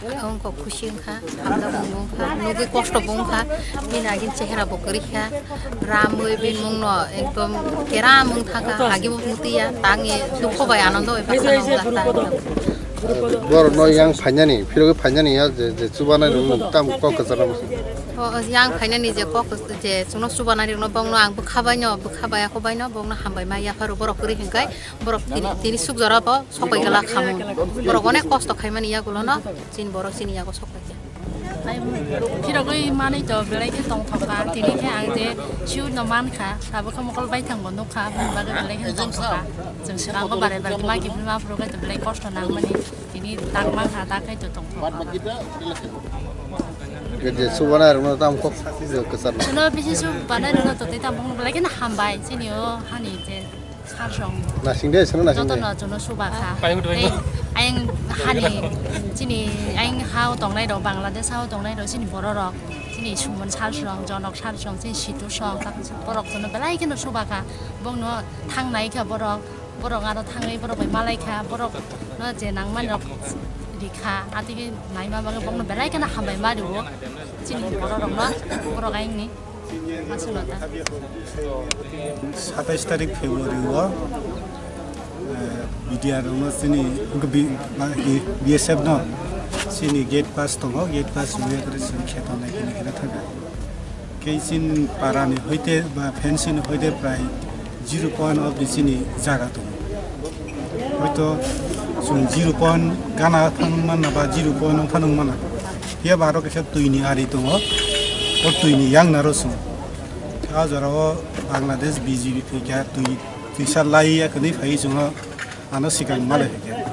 wngkha, khusi wngkha, hamjakmung wngkha, nugwi kosto bo wngkha, bini agini chehera bo kwrwi kha, ramwi bini mungno ekdom keram wng thangkha, agi bo mutiya, tangwi dukho bai anondo bai baksa nang jakha. Borokno yang phainani, phirogwi phainani ya je, je chubanai rokno tam kok kwcharo. O, o, yang phainani je kok je chwngno chubanai rokno bongno ang bwkha baino, bwkha bai ako baino bongno hambai ma yapharo borok kwrwi hwnkhe borok tini, tini suk jora bo sokoi gala khamung. Borok onek kosto khaimani yagulono chini borok chini yago sokoi kha. Phirogwi manwi to belai khe tongthokha, tini khe ang je shoot no mankha, tabuk khe mokol baithang bo nukha, aboni bagwi belai khe tongthokha. Chwng swkango barai barai ma kiphilma phuru khe to belai kosto nangmani, tini tak mankha, tak khe to tongthokha. Je chubanai rokno tam kok kwcharo. Chwngno bisi chubanai rokno to tei tam bongno belai kheno hambai, chini o hani je Sarsong. Nasing de, seno nasing de. Jotono jono subakha. Tei ayang hani chini ayang hao tongnai rok, Bangladesh hao tongnai rok, chini borok rok, chini Suman Sarsong, Jonok Sarsong, chini Situ Song, borok jono belai kheno subakha. Bongno thangnai kha borok, borok aro thangwi borok bai malai kha, borok no je nangmani rok rikha, atigi naima bagwi bongno belai kheno hambai ma rio. Chini borok rok no, borok ayang ni. Satais tarik February o, eh, B D R no chini, B-, B S F no chini gate pass tongo, gate pass rwya khe chini kheto nai khe nai khe thangkha. Kei chini para ni hoite ba fencing ni hoite prai zero point of the chini jaga tongo. Hoito chwng zero point gana phang manna ba zero point phang manna. Phiya ba aro kaisa twi ni ari tongo. O twi ni yang naro chwng. A jora o Bangladesh B J P phaikha twi, twisa lai ya kwnwi phai chwng o ano sikang malai phaikha.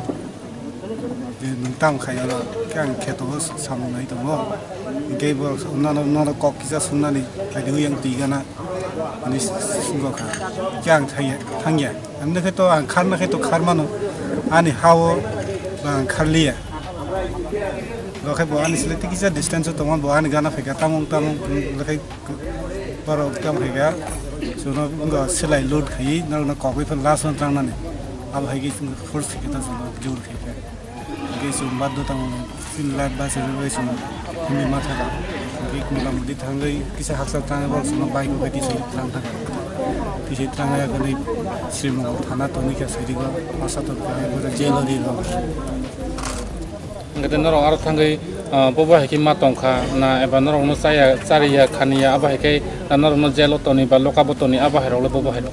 Je nwng tamo khai oro, khe ang kheto o samung nai tongo. Hingke borok nono, nono kok kisa sumnani, phaidi yang twi gana, ani sungkha. Khe ang thangya, thangya. Amni khe to ang kharna khe to khar mano, ani ha o ba ang kharliya. Bo khe bo ani sile tei kisa distance o tongo, bo ani gana phaikha, tamung tamung, bo khe borok tam phaikha. Jono wngkha selai load khai, norokno kokoi phano last o trangnani. Abo hai khe force khai khe ta jono jor khai khe. Hingke chwng baddo tamo chini life bachaina bagwi chwng himwi ma thangkha. Hingke mota moti thangwi kisa hakchal thangwi borok chwngno bike bo khe tisai tlang thangkha. Tisai tlang ya khe nai Sri Mongol thana tongwi kha siri go masa tong kha borok jail o ri rw. Hingke norok aro thangwi, ah, bobo hai khe ma tong kha na eba norokno chaya chariya khaniya abo hai khe norokno jail o toni ba lock up o toni abo hai rok le bobo hai rok.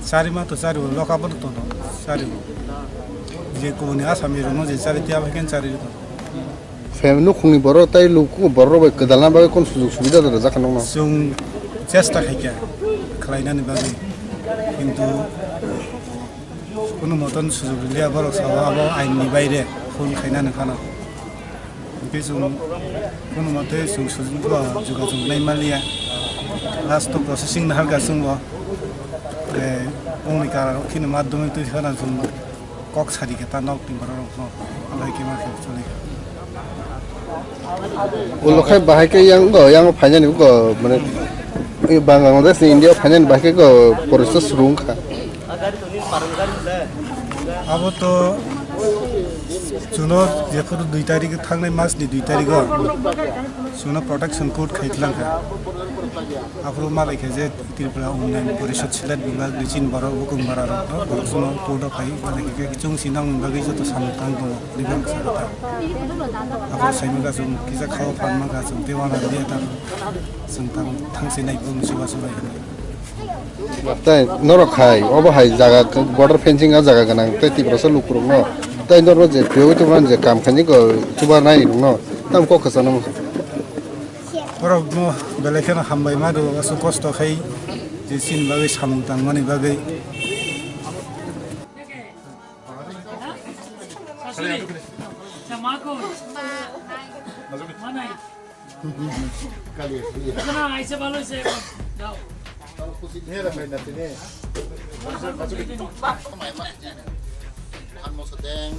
Chari ma to chari o, lock up o to tono chari o. Je kubuni Asami rokno je chari tiya bai khe chari rw. Family nukhungni borok tei luku borok bai kwdalna bagwi kon sujug subida da rwjak kha nokno? Chwng chesta khaikha khlainani bagwi, kintu kunu moton sujug rwliya, borok sao abo ain ni baire phone khainani phano. Hingke chwng kunu mote chwng sujung bo jogajog nai maliya. Last o processing nahar ga chwng bo, eh, ongni kara rok khini madhyamik twi phano chwng kok sari khe ta nok ni borok rok no alai khe ma khe choli. Ulo khai bahai khe yang go, yang phainani go, mane, eh, Bangladesh ni India phainani bahai khe go, process rung kha. Abo to chuno jephuru dui tarik thangnai mas ni dui tarik o chuno protection court khai tlang kha. Aphuru malai kha je Tripura Unnayan Porishad Silat Bibhag ni chini borok bukung bara rok no borok chuno court o khai malai kha, chung si nang bagwi joto samung tang tongo ni borok sa kha. Aphuru sai ma kha chung kisa khao phan ma kha chung tei wana liya ta chung tang thang si nai bung chuba chubai. Tai norok hai, obo hai jaga border fencing o jaga gwnang, tai Tiprasa lukurokno, tai norok je phiyogwi tongmani je kam khainai go chuba nai rokno, tamo kok kwchangno. Borokno belai kheno hambai ma rwo, aswk kosto khai je chini bagwi samung tangmani bagwi. Kali, iya. Sana, aise bhalo hoyse, jao. Tamo khushi niya ra bhai, nati ne. Ang mo sa deng.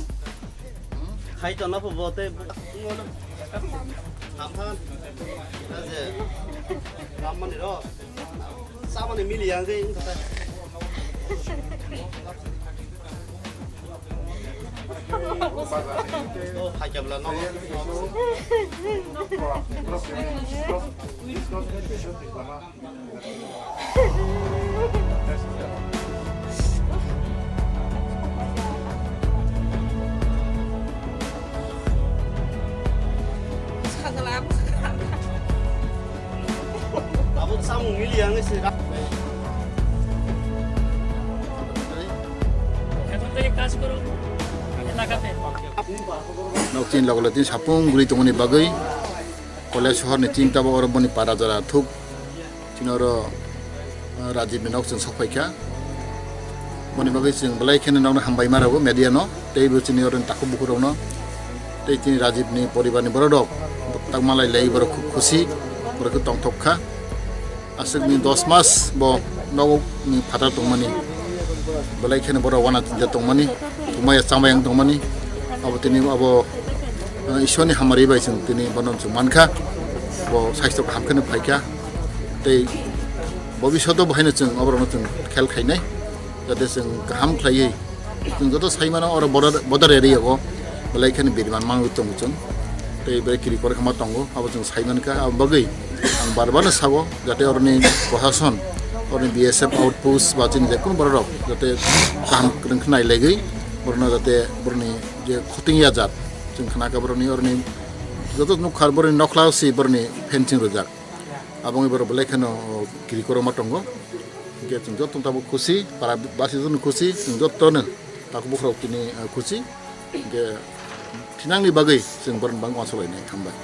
Khai to na pho bo te. Tham tham. Aje. Ram mani ro. Samani mili yang je. Oh, hai kabla no. Abo samung mili yang se. এখন থেকে কাজ করো এলাকাতে। Nok chini logo logo tini sapung guri tongmani bagwi Kolai sohor ni chini tabok oro boni para jora thuk. Chini oro, ah, Rajiv ni nok chwng sok phaikha. Boni bagwi chwng belai kheno nokno hambai ma rwo media no, tei bo chini oro ni takhuk bukhuk rokno, tei chini Rajiv ni poribar ni borok rok tak malai lai borok khub khusi, borok khe tongthok kha. Aswk ni dos mas bo nogo ni phatar tongmani, belai kheno borok wana chinta tongmani, tumaya chamaya wng tongmani, abo tini abo, ah, Ishwar ni hamari bai chwng tini bono chwng mankha, bo saisto kaham kheno phaikha. Tei bobishoto bo haino chwng oborokno chwng khel khainai, jate chwng kaham khlaiwi chwng joto saimano oro border, border area o belai kheno biriman mangwi tongo chwng. Tei belai kiri kori khama tongo, abo chwng saimankha. Abo bagwi ang bar bar no sago, jate oroni prosason, oroni B S F outpost ba chini jekunu borok rok jate kaham kwrwng khe nailaigwi, borokno jate boroni je khoting ya jat chwng khna kha boroni oroni joto nukha boroni nokhla si boroni fencing rwjak. Abo wngwi borok belai kheno kiri korokma tongo. Hingke chwng joto tabuk khusi, para basi joto khusi, chwng joto no takhuk bukhuk rok tini, ah, khusi. Hingke thinangni bagwi chwng borok bang uansuk lainai. Hambai.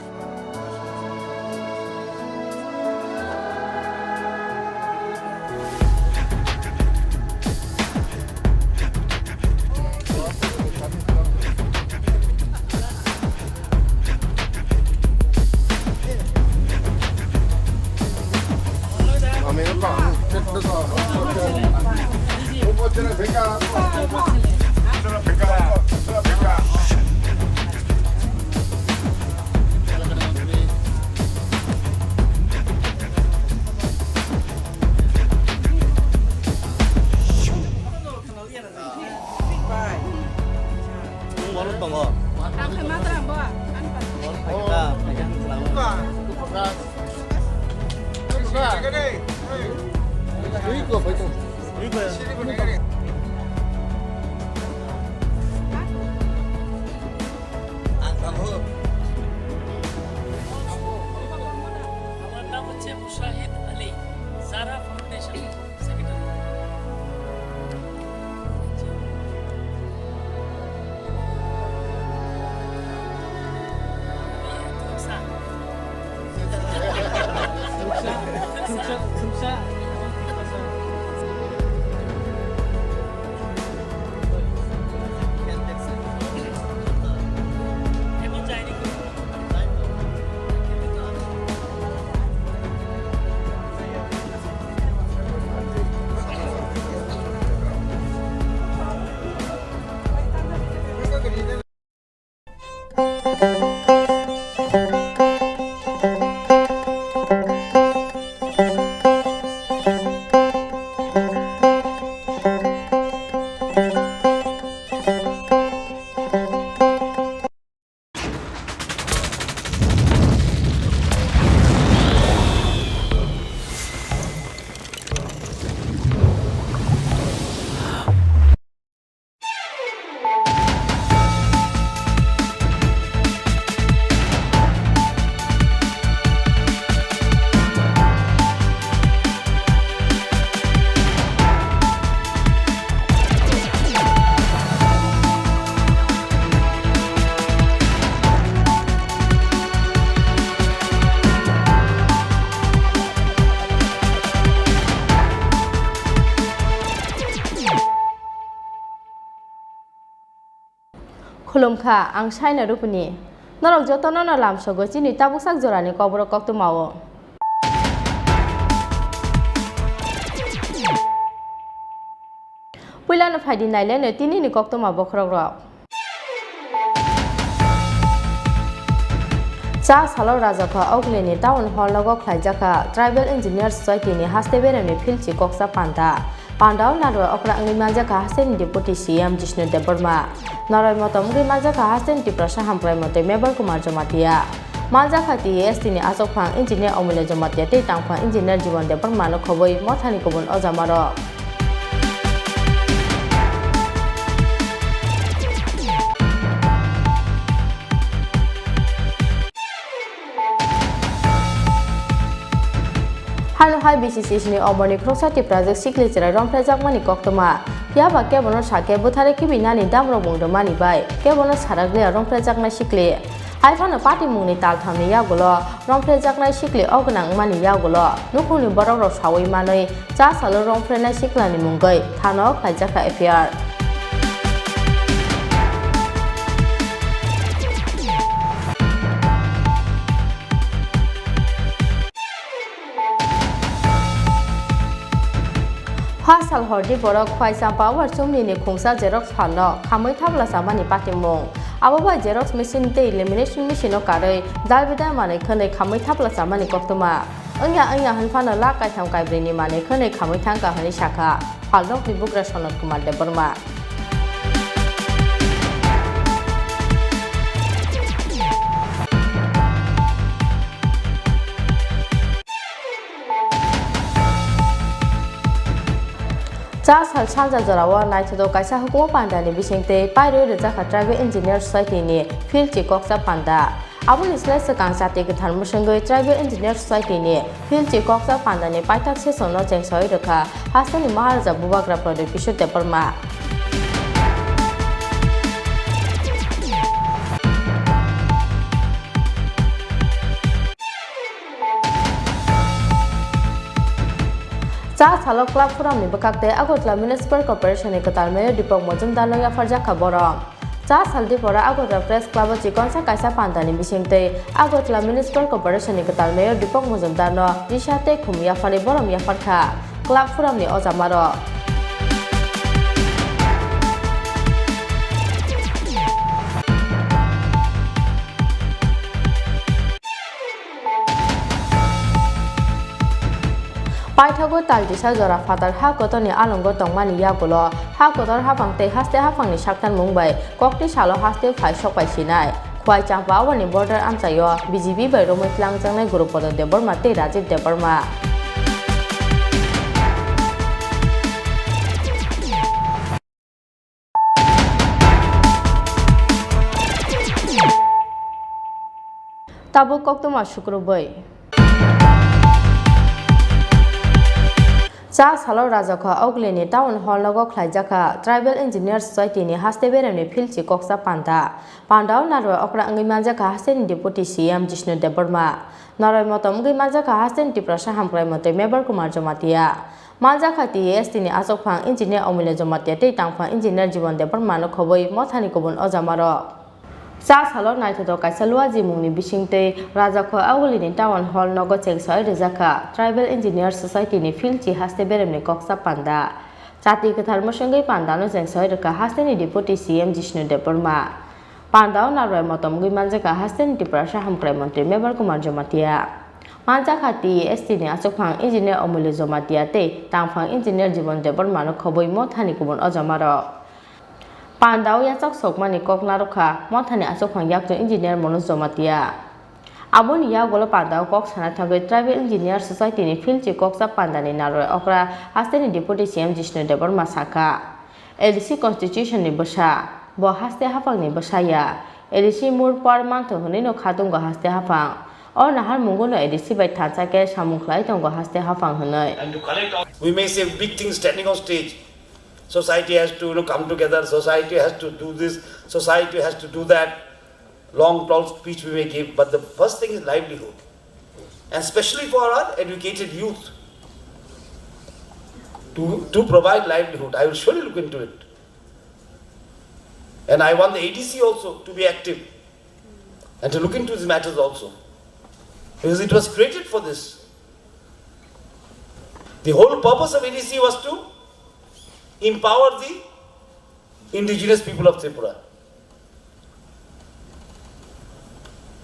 Nwng boro tongo. Ang khe ma tara bo? Boro phaikha, phaikha hwn khna. Twi ko, bai to. Twi ko. Ang tabuk. আমার নাম হচ্ছে Mushahid Ali, Zara foundation secretary. Khulumkha, ang Saina Rupini. Norok jotono no lamsogo chini tabuksak jorani kokborok koktwmao. Puilano phaidi naileno tinini koktwma bokhorokrok. Cha salo Rajakha Ogulini Town Hall nogo khlaijakha Tribal Engineer Society ni haste beremni philchi koksa panda. Pandao narwai okra wngwi manjakha hasteni Deputy C M Jishnu Debbarma. Narwai motom wngwi manjakha hasteni Tiprasa Hamkrai Montri Mebar Kumar Jamatia. Manjakha T S T ni achukphang Engineer Omulya Jamatia tei tangphang Engineer Jibon Debbarma no khobwi mothani kubun ojamarok. Hano hai B C C S ni omorni khoroksa Tiprajwk sikli chwrai romphrejakmani koktwma. Phiya ba kebono sakhe bwthare kibinani damrok mung rwmani bai kebono sarakliya romphrejaknai sikli. Hai phano patimungni talthamni yagulo romphrejaknai sikli o gwnang wngmani yagulo nukhungni borokrok saui manwi cha salo romphrenai siklani mungwi thano khlaijakha F I R. Ha sal hordi borok Khwai Champa Awar chumni ni khungsa xerox phalno khamwi thapla chamani patimung. Abo bai xerox machine tei lamination machine o karwi dalbidal manwi khwnwi khamwi thapla chamani koktwma. Wngya wngya hwn phano lakh kaitham kaibrwi ni manwi khwnwi khamwi thangkha hwnwi sakha phalnokni bugra Sonot Kumar Debbarma. Cha sal sanja jorao naithotok kaisa hukumu pandani bisingtwi pairwi rwjakha Tribal Engineer Society ni philchi koksa panda. Aboni slai swkang chati kwthar mwswngwi Tribal Engineer Society ni philchi koksa pandani paithak session no chengsawi rwkha hasteni Maharaja Bubagra Pradyot Kishore Debbarma. Cha salo Club Forum ni bwkhak tei Agartala Municipal Corporation ni kwtal mayor Deepak Majumdar no yapharjakha borok. Cha sal dipora Agartala Press Club o chikonsa kaisa pandani bisingtwi Agartala Municipal Corporation ni kwtal mayor Deepak Majumdar no risa tei khum yapharwi borom yapharkha Club Forum ni ojamarok. Paithago Taltisa jora phatar ha kotorni alongo tongmani yagulo ha kotor haphang tei haste haphangni saktarmung bai kokti salo haste phai sokpai sinai. Khwai Champa Awar ni border amchaio B J P bai romwi tlangjaknai Gurupodo Debbarma tei Rajiv Debbarma. Tabuk koktwma sukrubwi. Cha salo Rajakha Ogulini Town Hall nogo khlaijakha Tribal Engineer Society ni haste beremni philchi koksa panda. Pandao narwai okra wngwi manjakha hasteni Deputy C M Jishnu Debbarma. Narwai motom wngwi manjakha hasteni Tiprasa Hamkrai Montri Mebar Kumar Jamatia. Manjakha T S T ni achukphang Engineer Omulya Jamatia tei tangphang Engineer Jibon Debbarma no khobwi mothani kubun ojamarok. Cha salo naithotok kaisa luaji mungni bisingtwi Rajakha Ogulini Town Hall nogo chengsawi rwjakha Tribal Engineer Society ni philchi haste beremni koksa panda. Chati kwthar mwswngwi pandano chengsawi rwkha hasteni Deputy C M Jishnu Debbarma. Pandao narwai motom wngwi manjakha hasteni Tiprasa Hamkrai Montri Mebar Kumar Jamatia. Manjakha T S T ni achukphang Engineer Omulya Jamatia tei tangphang Engineer Jibon Debbarma no khobwi mothani kubun ojamarok. Pandao yachak sokmani kok narwkha mothani achukphang yakchu Engineer Manoj Jamatia. Aboni yagulo pandao kok sana thangwi Tribal Engineer Society ni philchi koksa pandani narwai okra hasteni Deputy C M Jishnu Debbarma sakha, A D C Constitution ni bwsa, bo haste haphangni bwsa ya. A D C mur par mantho hwnwi no khatungo haste haphang. O nahar mungo no A D C bai thansa khe samung khlai tongo haste haphang hwnwi. And to collect all, we may say big things standing on stage. Society has to, you know, come together. Society has to do this. Society has to do that. Long, tall speech we may give, but the first thing is livelihood. And especially for our educated youth, to, to provide livelihood. I will surely look into it. And I want the A D C also to be active. and to look into these matters also. Because it was created for this. The whole purpose of A D C was to empower the indigenous people of Tripura.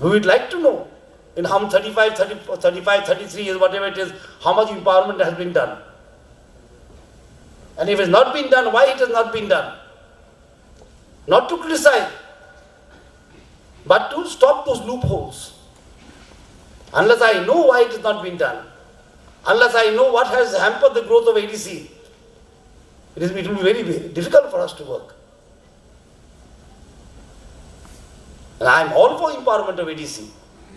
We would like to know in how thirty-five, thirty, thirty-five, thirty-three years, whatever it is, how much empowerment has been done. And if it's not been done, why it has not been done? Not to criticize, but to stop those loopholes. Unless I know why it has not been done, unless I know what has hampered the growth of A D C, it is, it will be very, very difficult for us to work. And I am all for empowerment of A D C.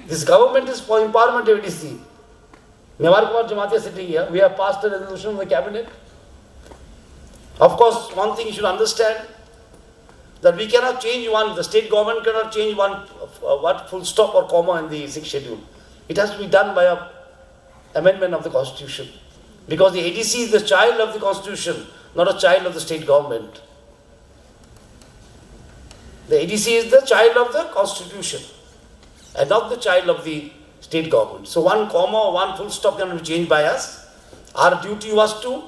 This government is for empowerment of A D C. Mewar Kumar Jamatia sitting here, we have passed a resolution of the cabinet. Of course, one thing you should understand, that we cannot change one, the state government cannot change one, uh, what, full stop or comma in the sixth schedule. It has to be done by a amendment of the constitution. Because the A D C is the child of the constitution, not a child of the state government. The A D C is the child of the constitution and not the child of the state government. So one comma, one full stop cannot be changed by us. Our duty was to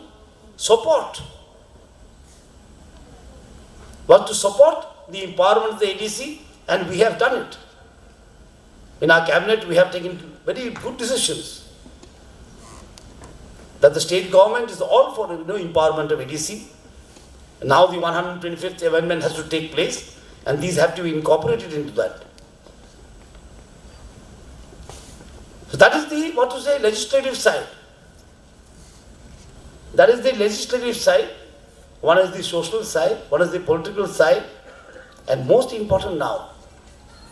support, was to support the empowerment of the A D C, and we have done it. In our cabinet, we have taken very good decisions that the state government is all for, you know, empowerment of A D C. Now the one hundred twenty-fifth amendment has to take place, and these have to be incorporated into that. So that is the, what to say, legislative side. That is the legislative side. One is the social side, one is the political side, and most important now,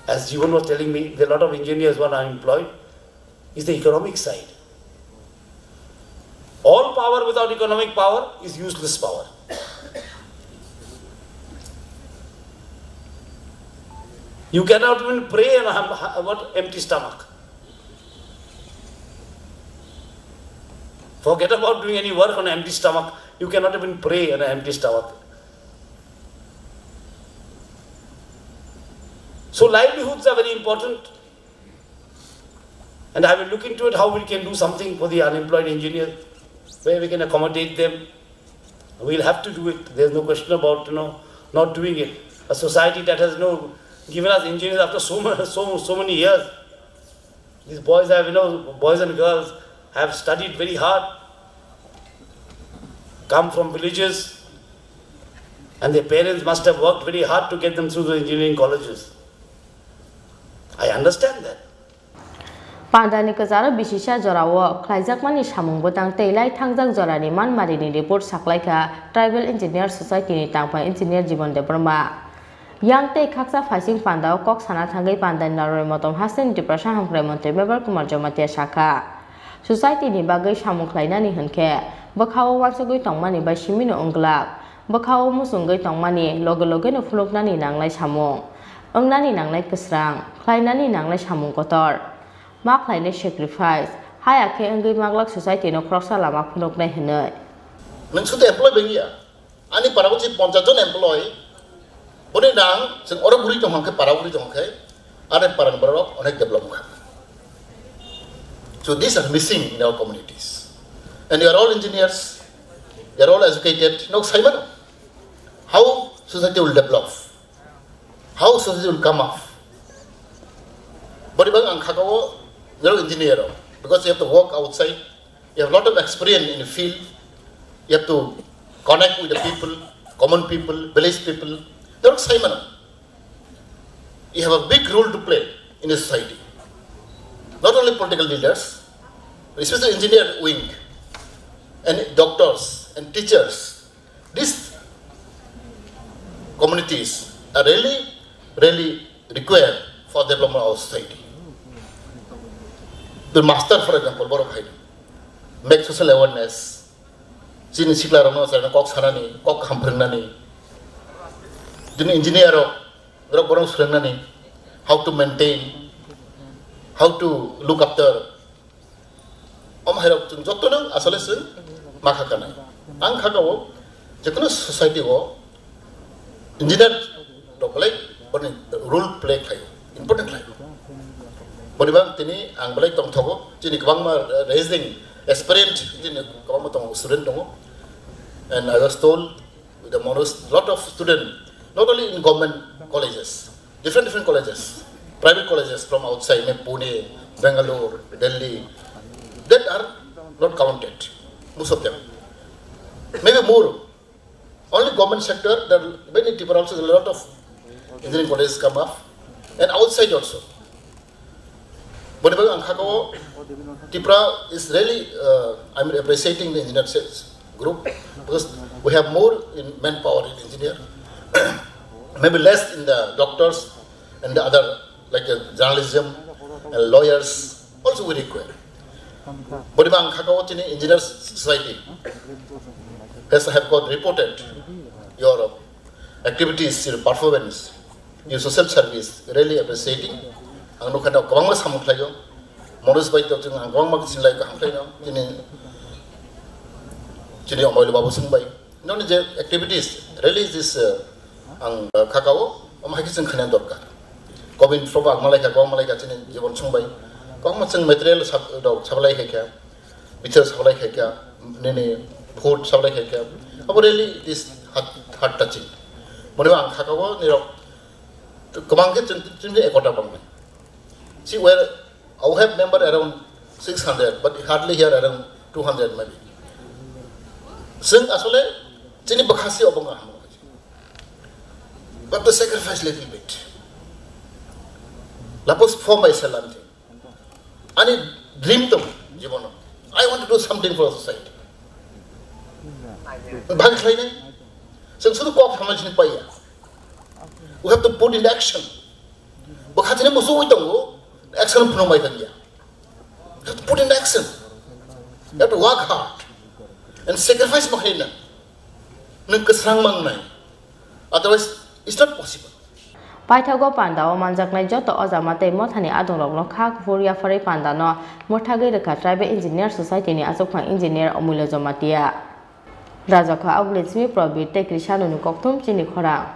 as Jivan was telling me, there are a lot of engineers who are unemployed, is the economic side. All power without economic power is useless power. You cannot even pray on a ham-, ha-, what, empty stomach. Forget about doing any work on an empty stomach. You cannot even pray on an empty stomach. So livelihoods are very important. And I will look into it, how we can do something for the unemployed engineers, where we can accommodate them. We'll have to do it. There's no question about, you know, not doing it. A society that has, you know, given us engineers after so much, so, so many years. These boys have, you know, boys and girls have studied very hard, come from villages, and their parents must have worked very hard to get them through the engineering colleges. I understand that. Pandani kwcharo bisisa jorao khlaijakmani samung bwtang tei lai thangjak jorani manmarini report saklaikha Tribal Engineer Society ni tangphai Engineer Jiban Debbarma. Yang tei khaksa phaising pandao kok sana thangwi pandani narwai motom hasteni Tiprasa hamkrai montri Mebar Kumar Jamatia sakha. Society ni bagwi samung khlainani hwnkhe bwkhao uansugwi tongmani bai simino wng glak. Bwkhao muchungwi tongmani loge logeno phunuknani nangnai samung, wngnani nangnai kwsrang, khlainani nangnai samung kotor, ma khlainai sacrifice, haya khe wngwi maglak society no khoroksa lama phunuknai hwnwi. Nwng sudu employee bai wngya. Ani para o je ponchas jon employee, boni nang chwng oro guri tong hwnkhe, para guri tong hwnkhe, ani para ni borok onek develop wngkha. So these are missing in our communities. And you are all engineers, you are all educated, nok saimano. How society will develop? How society will come up? Bari bang ang khakao, you know, engineer, because you have to work outside, you have a lot of experience in the field, you have to connect with the people, common people, village people. There are saimano. You have a big role to play in a society. Not only political leaders, especially engineer wing, and doctors and teachers. These communities are really, really required for development of our society. The master, for example, borok hai make social awareness. Chini sikla rokno chwraino kok sanani, kok kaham phwrwngnani. Chini engineer rok, borok borok swrwngnani, how to maintain, how to look after. Om hairok chwng jotono asole chwng ma kha kanai. Ang kha kao, jekono society o engineer rok belai boni role play khlai, important khlai. Boni bang tini ang belai tongthogo, chini kwbangma rising aspirant chini kwbangma tongo, student tongo. And I was told with the most, lot of student, not only in government colleges, different, different colleges, private colleges from outside, maybe Pune, Bangalore, Delhi, that are not counted, most of them. Maybe more. Only government sector, there are many Tripura also, there are a lot of engineering colleges come up, and outside also. Boni bagwi ang kha kha o, Tripura is really, uh, I'm appreciating the engineer sales group because we have more in manpower in engineer. Maybe less in the doctors and the other, like, uh, journalism and lawyers also we require. Boni bagwi ang kha kha o chini engineer society has have got reported your activities, your performance, your social service, really appreciating. Ang nukha no kwbangma samung khlaio. Manoj bai to chwng ang kwbangma sinlai kaham khlaino. Chini, chini Omoilo Babu Singh bai. Noni je activities, really this, uh, ang, uh, kha kha o, omo hai khe chwng khaina dorkar. Covid proba ang malai kha, kwbangma malai kha chini Jibon Singh bai. Kwbangma chwng material sab-, rok supply khai kha. Bithar sablai khaikha, nini food sablai khaikha. Abo really it is heart, heart touching. Mone ang khakao nirok kwbang khe chwng, chwng ekota bangnai. See, where I have member around six hundred, but hardly here around two hundred maybe. Chwng asole chini bwkha se obo wngkha. But to sacrifice little bit. Lapos form by salam. Ani dream tong jibono. I want to do something for society. Bhag khlainai. Chwng sudu kok hamna sini paiya. We have to put in action. Bo khatini musu ui tongo. Action phunuk mai thangya. You have to put in action. You have to work hard. And sacrifice ma khlaina. Nwng kwsang mangnai. Otherwise, it's not possible. Paithago pandao manjaknai joto ojama tei mothani adongrokno kha kuphur yapharwi pandano mwthagwi rwkha Tribal Engineer Society ni achukphang engineer Omulya Jamatia. Rajakha Augulensimi Probir tei Krishanoni kokthum chini khorang.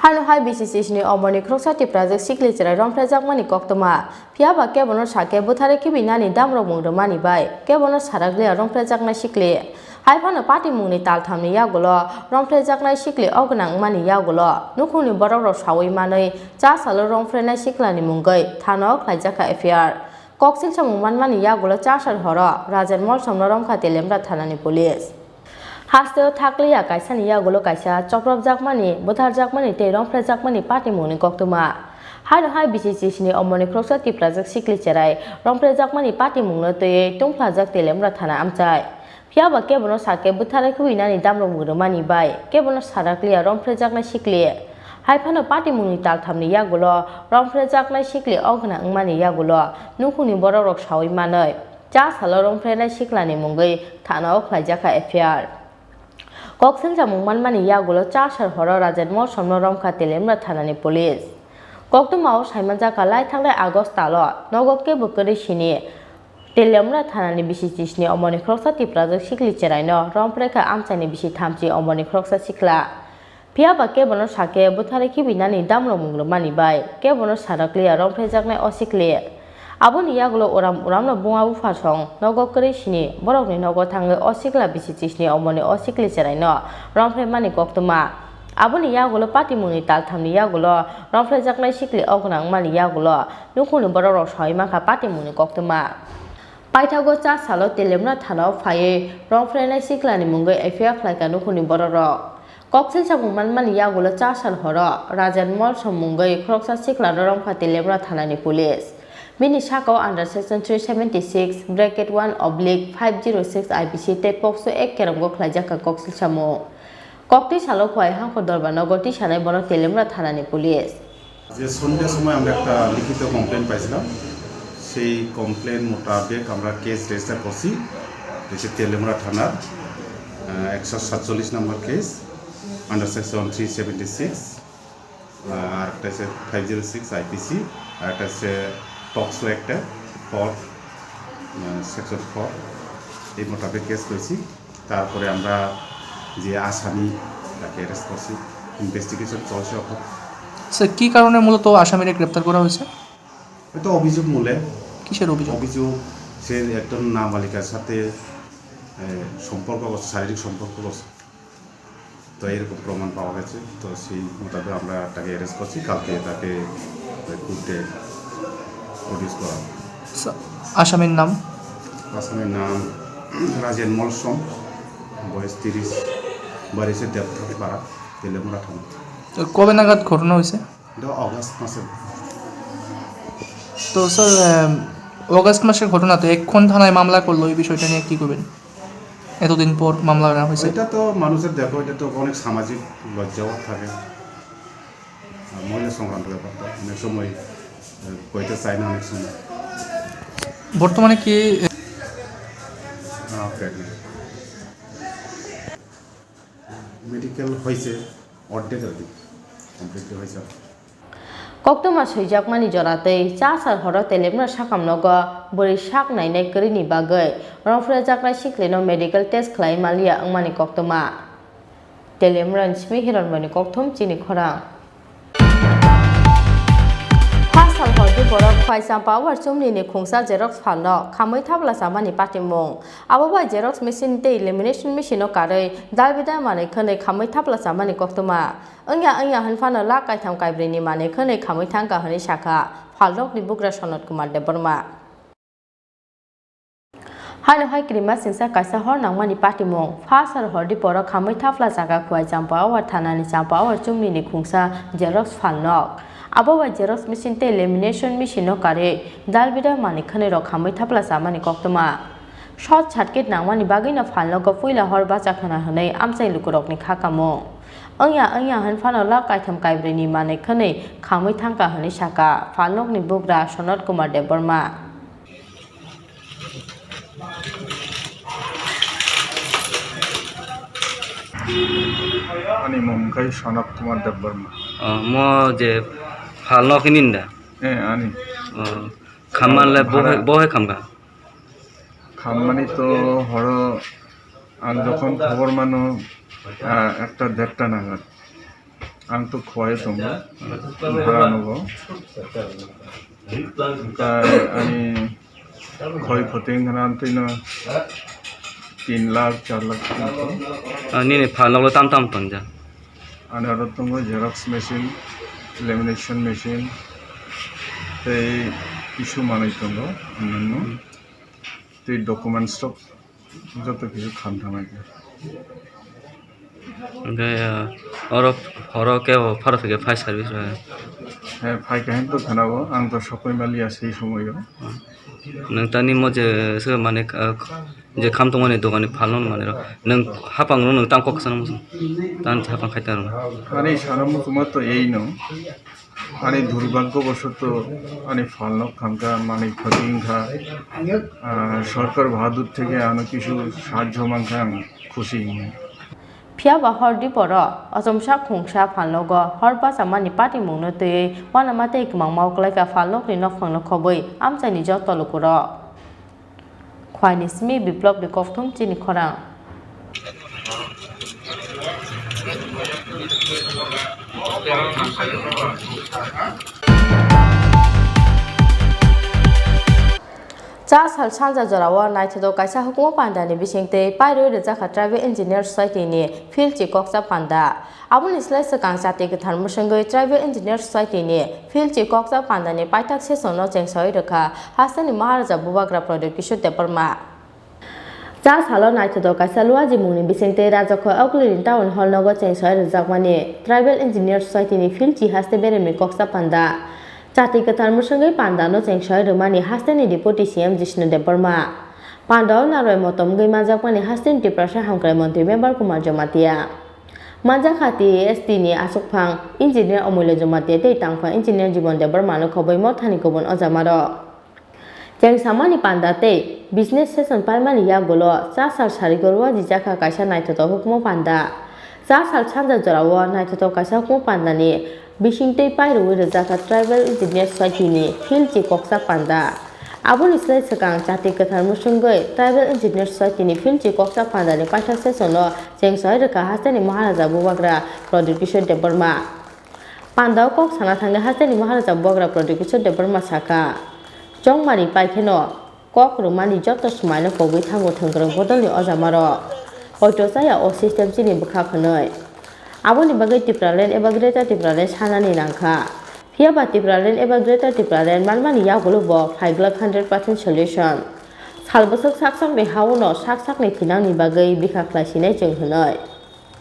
Hano hai B C C sni omorni khoroksa Tiprajwk sikli chwrai romphrejakmani koktwma. Phiya ba kebono sa khe bwtharwi khibinani damrokmung rwmani bai kebono sarakliya romphrejaknai sikli. Hai phano patimungni talthamni yagulo romphrejaknai sikli o gwnang wngmani yagulo nukhungni borokrok saui manwi cha salo romphrenai siklani mungwi thano khlaijakha F I R. Koksil samung manmani yagulo chasar horo Rajen Molsomno romkha Telemra thanani police. Hasteo thakliya kaisani yagulo kaisa chopropjakmani, bwtharjakmani tei romphrejakmani patimungni koktwma. Haino hai B C C sni omorni khoroksa Tiprajwk sikli cherai romphrejakmani patimungno twiwi tungphlajak Telemra thana amchai. Phiya ba kebono sa khe bwtharwi khibinani damrokmung rwmani bai kebono sarakliya romphrejaknai sikli. Hai phano patimungni talthamni yagulo romphrejaknai sikli o gwnang wngmani yagulo nukhungni borokrok saui manwi cha salo romphrenai siklani mungwi thanao khlaijakha F I R. Koksil samung manmani yagulo chasar horo Rajen Molsomno romkha Telemra thanani police. Koktwmao saimanjakha lai thangnai August talo nogo kebo kwrwi sini Telemra thanani B C C sni omorni khoroksa Tiprajwk sikli cheraino romphrekha amchaini bisi thamchi omorni khoroksa sikla. Phiya ba kebono sa khe bwtharwi khibinani damrokmung rwmani bai kebono sarakliya romphrejaknai o sikli. Aboni yagulo uram uramno buma bupha song nogo kwrwi sini borokni nogo thangwi o sikla B C C sni omorni o sikli cheraino romphreimani koktwma. Aboni yagulo patimungni talthamni yagulo romphrejaknai sikli o gwnang wngmani yagulo nukhungni borokrok saui mankha patimungni koktwma. Paithago cha salo Telemra thanao phaiwi romphrenai siklani mungwi F I R khlaikha nukhungni borokrok. Koksil samung manmani yagulo cha sal horo Rajen Molsom mungwi khoroksa siklano romkha Telemra thanani police. Bini sakao under section three seventy six bracket one oblique five zero six I P C tei pokso ek kerongbo khlaijakha koksil samung. Koktwi salo Khowai Hangkhor Dorbar nogo tisanai bono Telemra thanani police. যে সন্ধ্যার সময় আমরা একটা লিখিত কমপ্লেন পাইছিলাম, সেই কমপ্লেন মোতাবেক আমরা কেস রেজিস্টার করছি। এটা হচ্ছে তেলেমুড়া থানার আহ, একশো সাতচল্লিশ নম্বর case, under section three seventy six, আর একটা হচ্ছে ফাইভ জিরো সিক্স আইপিসি, আর একটা হচ্ছে পক্সো একটা ফোর, সেকশন ফোর। এই মোতাবেক কেস করেছি। তারপরে আমরা যে আসামি, তাকে অ্যারেস্ট করছি, ইনভেস্টিগেশন চলছে এখন। স্যার, কি কারণে মূলত আসামিরে গ্রেপ্তার করা হয়েছে? এটা অভিযোগ মূলে। কিসের অভিযোগ? অভিযোগ, সে একজন নাবালিকার সাথে, এ, সম্পর্ক করছে, শারীরিক সম্পর্ক করছে। তো এরকম প্রমাণ পাওয়া গেছে। তো সেই মোতাবেক আমরা তাকে অ্যারেস্ট করছি। কালকে তাকে কোর্টে প্রডিউস করা হবে। স্যার, আসামির নাম? আসামির নাম রাজেন মলসম, বয়স তিরিশ, বাড়ি হচ্ছে দেবধারপাড়া, তেলেমুড়া থানা। তো কবে নাগাদ ঘটনা হয়েছে? এটা অগাস্ট মাসে। তো স্যার, আম, অগাস্ট মাসের ঘটনা, তো এখন থানায় মামলা করলো, এই বিষয়টা নিয়ে কি করবেন? এতদিন পর মামলা আনা হয়েছে। এটা তো মানুষের, দেখো, এটা তো অনেক সামাজিক লজ্জাও থাকে। আর মহিলা সংক্রান্ত ব্যাপারটা অনেক সময়, আহ, কইতে চায় না অনেক সময়। বর্তমানে কি? আহ, প্রেগনেন্ট। মেডিকেল হয়েছে, অর্ধেক আর কি, কমপ্লিটলি হয়েছে। Koktwma swijakmani jora tei cha sal horo Telemra sakam nogo bwrwi sak nainai kwrwini bagwi rongphrejaknai siklino medical test khlai maliya wngmani koktwma. Telemrani simi Hironmoni kokthum chini khorang. Pha sal hordi borok Khwai Champawar chumnini khungsa xerox phalno khamwi thapla chamani patimung. Abo bai xerox machine tei lamination machine-o karwi dalbidal manwi khwnwi khamwi thapla chamani koktwma. Wngya wngya hwn phano lakh kaitham kaibrwini manwi khwnwi khamwi thangkha hwnwi sakha phalnokni bugra Sonot Kumar Debbarma. Haino hai kwrwima singsa kaisa hor nangmani patimung. Pha sal hordi borok khamwi thapla jaga Khwai Champawar thanani Champawar chumnini khungsa xerox phalnok. Abo bai xerox machine tei lamination machine-o karwi dalbidal manwi khwnwirok khamwi thapla chamani koktwma. Short circuit nangmani bagwino phalnogo puila hor bacha khwna hwnwi amchai lukurokni kha kamo. Wngya wngya hwn phano lakh kaitham kaibrwini manwi khwnwi khamwi thangkha hwnwi sakha phalnokni bugra Sonot Kumar Debbarma. Ani mung khe Sonot Kumar Debbarma. Oh, mo je phalnok hini da? Eh, ani. Oh, khamma le bohe, bohe khamkha? Khammani to horo ang jokhon khobor mano, ah, ekta derta nagar. Ang to Khowai tongo, bhara nogo. Hwnkhe ani khoi khoti wngkha na amtwino tin lakh, char lakh wngkha. Ah, nini phalnoklo tam tam tongjak? Ani oro tongo xerox machine, lamination machine, tei kisu manwi tongo, onyanno. Hmm. Tei documents rok joto kisu khan thangnai khe. Hwnkhe, ah, oro, oro khe o pharo phaikhe fire service rok? He, phaikha hinto khwnao, ang to sokoi maliya sei somoio. Nwng tani mo je se mane, ah, je kham tongmani dogan ni phalno mane rok. Nwng hapang rok nwng tang kok sana muchung. Tang hapang khai tang rok. Ani sana muchungma to eino. Ani durbhagyo bosoto ani phalno khamkha, manwi khoti wngkha. Ah, sorkar bahadur theke ano kisu sahajjo mankha, ang khusi wngkha. Phiya ba hor diporo ochomsa khungsa phalnogo hor bachamani patimungno twiwi uanama tei kwmangma uklaikha phalnokni nokphangno khobwi amchaini joto lukurok. Khwaini simi Biplobni kokthum chini khorang. Cha sal sanja jorao naithotok kaisa hukumu pandani bisingtwi pairwi rwjakha Tribal Engineer Society ni Philchi Kokcha Panda. Aboni slai swkang chati kwthar mwswngwi Tribal Engineer Society ni Philchi Kokcha Pandani paithak session no chengsawi rwkha hasteni Maharaja Bubagra Pradyot Kishore Debbarma. Cha salo naithotok kaisa Luaji mungni bisingtwi Rajakhoi Auklini Town Hall nogo chengsawi rwjakmani Tribal Engineer Society ni Philchi haste beremni Kokcha Panda. Chati kwthar mwswngwi pandano chengsawi rwmani hasteni Deputy C M Jishnu Debbarma. Pandao narwai motom wngwi manjakmani hasteni Tiprasa Hamkrai Montri Member Kumar Jamatia. Manjakha T A S T ni aswkphang Engineer Omulya Jamatia tei tangphang Engineer Jibon Debbarmano khobwi mothani kubun ojamarok. Chengsamani panda tei business session paimani yagulo cha sal sarigo rwjajakha kaisa naithotok hukumu panda. Cha sal sanja jorao naithotok kaisa hukumu pandani bisingtwi pairwi rwjakha Tribal Engineer Society ni Philchi Kokcha Panda. Aboni slai swkang chati kwthar mwswngwi Tribal Engineer Society ni Philchi Kokcha Pandani paithak session no chengsawi rwkha hasteni Maharaja Bubagra Pradyot Kishore Debbarma. Pandao kok sana thangwi hasteni Maharaja Bubagra Pradyot Kishore Debbarma sakha, chongmani paikheno kok rwmani joto swmaino kogwi thango thwngkwrwng bodolni ojamarok. Hoito chaya o system chini bwkhak hwnwi. Aboni bagwi Tipraland eba Greater Tipraland sanani nangkha. Phiyaba Tipraland eba Greater Tipraland manmani yagulo bo phaiglak hundred percent solution. Sal bwswk sak sakni hauno sak sakni thinangni bagwi bikha khlai sinai chwng hwnwi.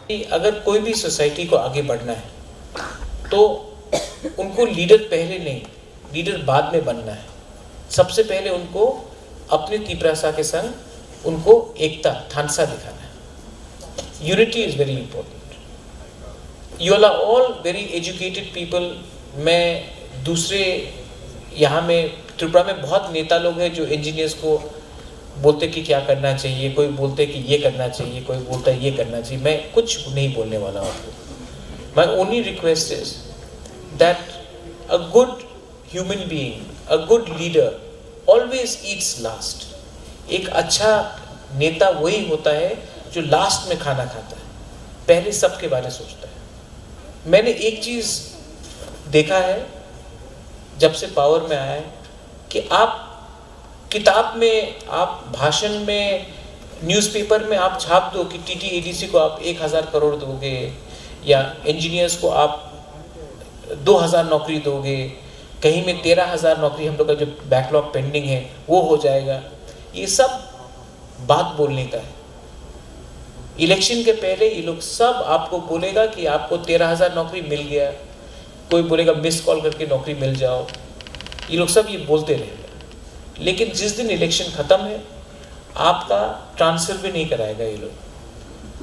अगर कोई भी सोसाइटी को आगे बढ़ना है तो उनको लीडर पहले नहीं, लीडर बाद में बनना है। सबसे पहले उनको अपने तिपरासा के संग उनको एकता थानसा दिखाना है। Unity is very important. You all are all very educated people. मैं दूसरे यहाँ में त्रिपुरा में बहुत नेता लोग हैं जो इंजीनियर्स को बोलते कि क्या करना चाहिए, कोई बोलते कि ये करना चाहिए, कोई बोलता है ये करना चाहिए। मैं कुछ नहीं बोलने वाला हूँ आपको। My only request is that a good human being, a good leader always eats last. एक अच्छा नेता वही होता है जो लास्ट में खाना खाता है, पहले सबके बारे में सोचता है। मैंने एक चीज देखा है जब से पावर में आया है कि आप किताब में, आप भाषण में, न्यूज़पेपर में आप छाप दो कि टीटीएडीसी को आप एक हज़ार करोड़ दोगे या इंजीनियर्स को आप दो हज़ार नौकरी दोगे, कहीं में तेरह हज़ार नौकरी हम लोग का जो बैकलॉग पेंडिंग है वो हो जाएगा। ये सब बात बोलने का है। इलेक्शन के पहले ये लोग सब आपको बोलेगा कि आपको तेरह हज़ार नौकरी मिल गया, कोई बोलेगा मिस कॉल करके नौकरी मिल जाओ। ये लोग सब ये बोलते रहेगा, लेकिन जिस दिन इलेक्शन खत्म है आपका ट्रांसफर भी नहीं कराएगा ये लोग,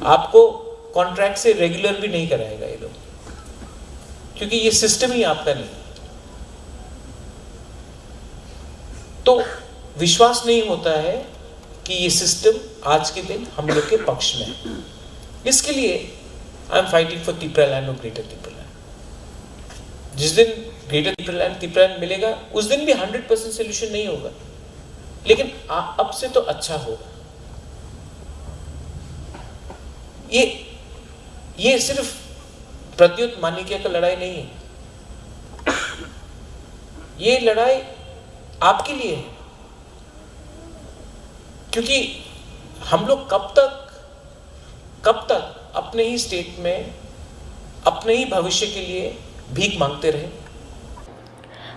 आपको कॉन्ट्रैक्ट से रेगुलर भी नहीं कराएगा ये लोग, क्योंकि ये सिस्टम ही आपका नहीं। तो विश्वास नहीं होता है कि ये सिस्टम आज के दिन हम लोग के पक्ष में है। इसके लिए I am fighting for Tipraland और ग्रेटर तिपरालैंड। जिस दिन ग्रेटर तिपरालैंड तिपरालैंड मिलेगा, उस दिन भी हंड्रेड परसेंट सोल्यूशन नहीं होगा, लेकिन आ, अब से तो अच्छा होगा। ये ये सिर्फ प्रद्युत मानिक्य का लड़ाई नहीं है, ये लड़ाई आपके लिए है, क्योंकि हम लोग कब तक कब तक अपने ही स्टेट में अपने ही भविष्य के लिए भीख मांगते रहे?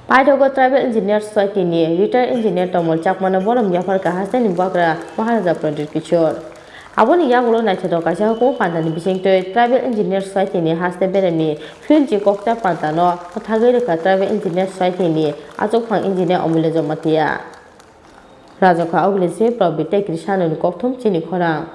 Paithago Tribal Engineer Society ni retired engineer Tomol Chakmano borom yapharkha hasteni bubagra Maharaja Pradyot Kishore. Aboni yagulo naithotok kaisa hukumu pandani bisingtwi Tribal Engineer Society ni haste beremni field chi kokta pandano kwthagwi rwkha Tribal Engineer Society ni achukphang engineer Omulya Jamatia. Rajokha Ogulisi, Probit tei Krishanoni kokthum chini khorang.